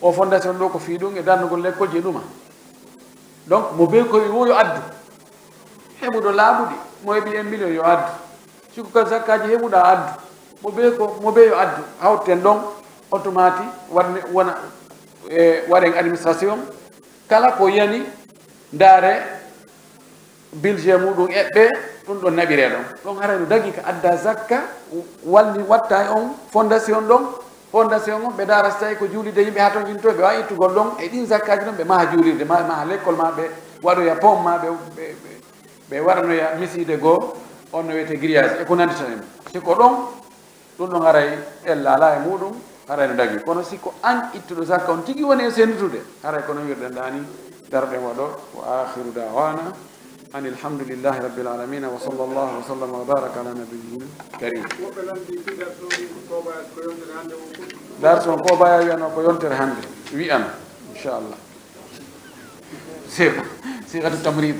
O fondation ɗo ko fii ɗum, e darnugol lekkolji e ɗuma. Donc, mo be ko wi wo yo addu. Heɓuɗo laaɓuɗi, mo heɓi un million yo addu. Si ko ka zakkaaji heɓuɗa addu. Mo be ko, mo be yo addu. Hawten ɗon, automatique, waɗne, wona, e, waɗen administration. Kala ko yani, ndaare, budget muɗum eɓɓe, ɗum ɗon naɓire ɗon. Ɗon haray no dagi ka adda zakka, walli watta e on fondation ɗon. Fondation on, ɓe ndaara si tawi ko juulirde yimɓe hatonjinto, ɓe waawi ittugol ɗon e ɗin zakkaaji ɗon, ɓe maha juulirde, ma ɓe maha lekkol, ma ɓe waɗoya pont, ma ɓe, ɓe, ɓe, ɓe waɗanoya misiide goo, on no wiyetee grillage, e ko nanndi ton en. Si ko ɗon, ɗum ɗon haray ella alaa e muɗum, haray no dagi. Kono si ko an ittuɗo zakka on tigi woni e senndude, haray ko non wirɗen ɗaani, daroɗen waɗo, wa akhiru da'wana anil hamdulillahi rabbil alamina, wa sallallahu wa sallama wa baraka ala nabiyyil karim. Woɓɓe lanndii ko darto ɗum ko kobayas ko yontere hannde woo. Darto on kobayas wiyano ko yontere hannde, wiyan, inchallah. Siga, sigatu tamrid.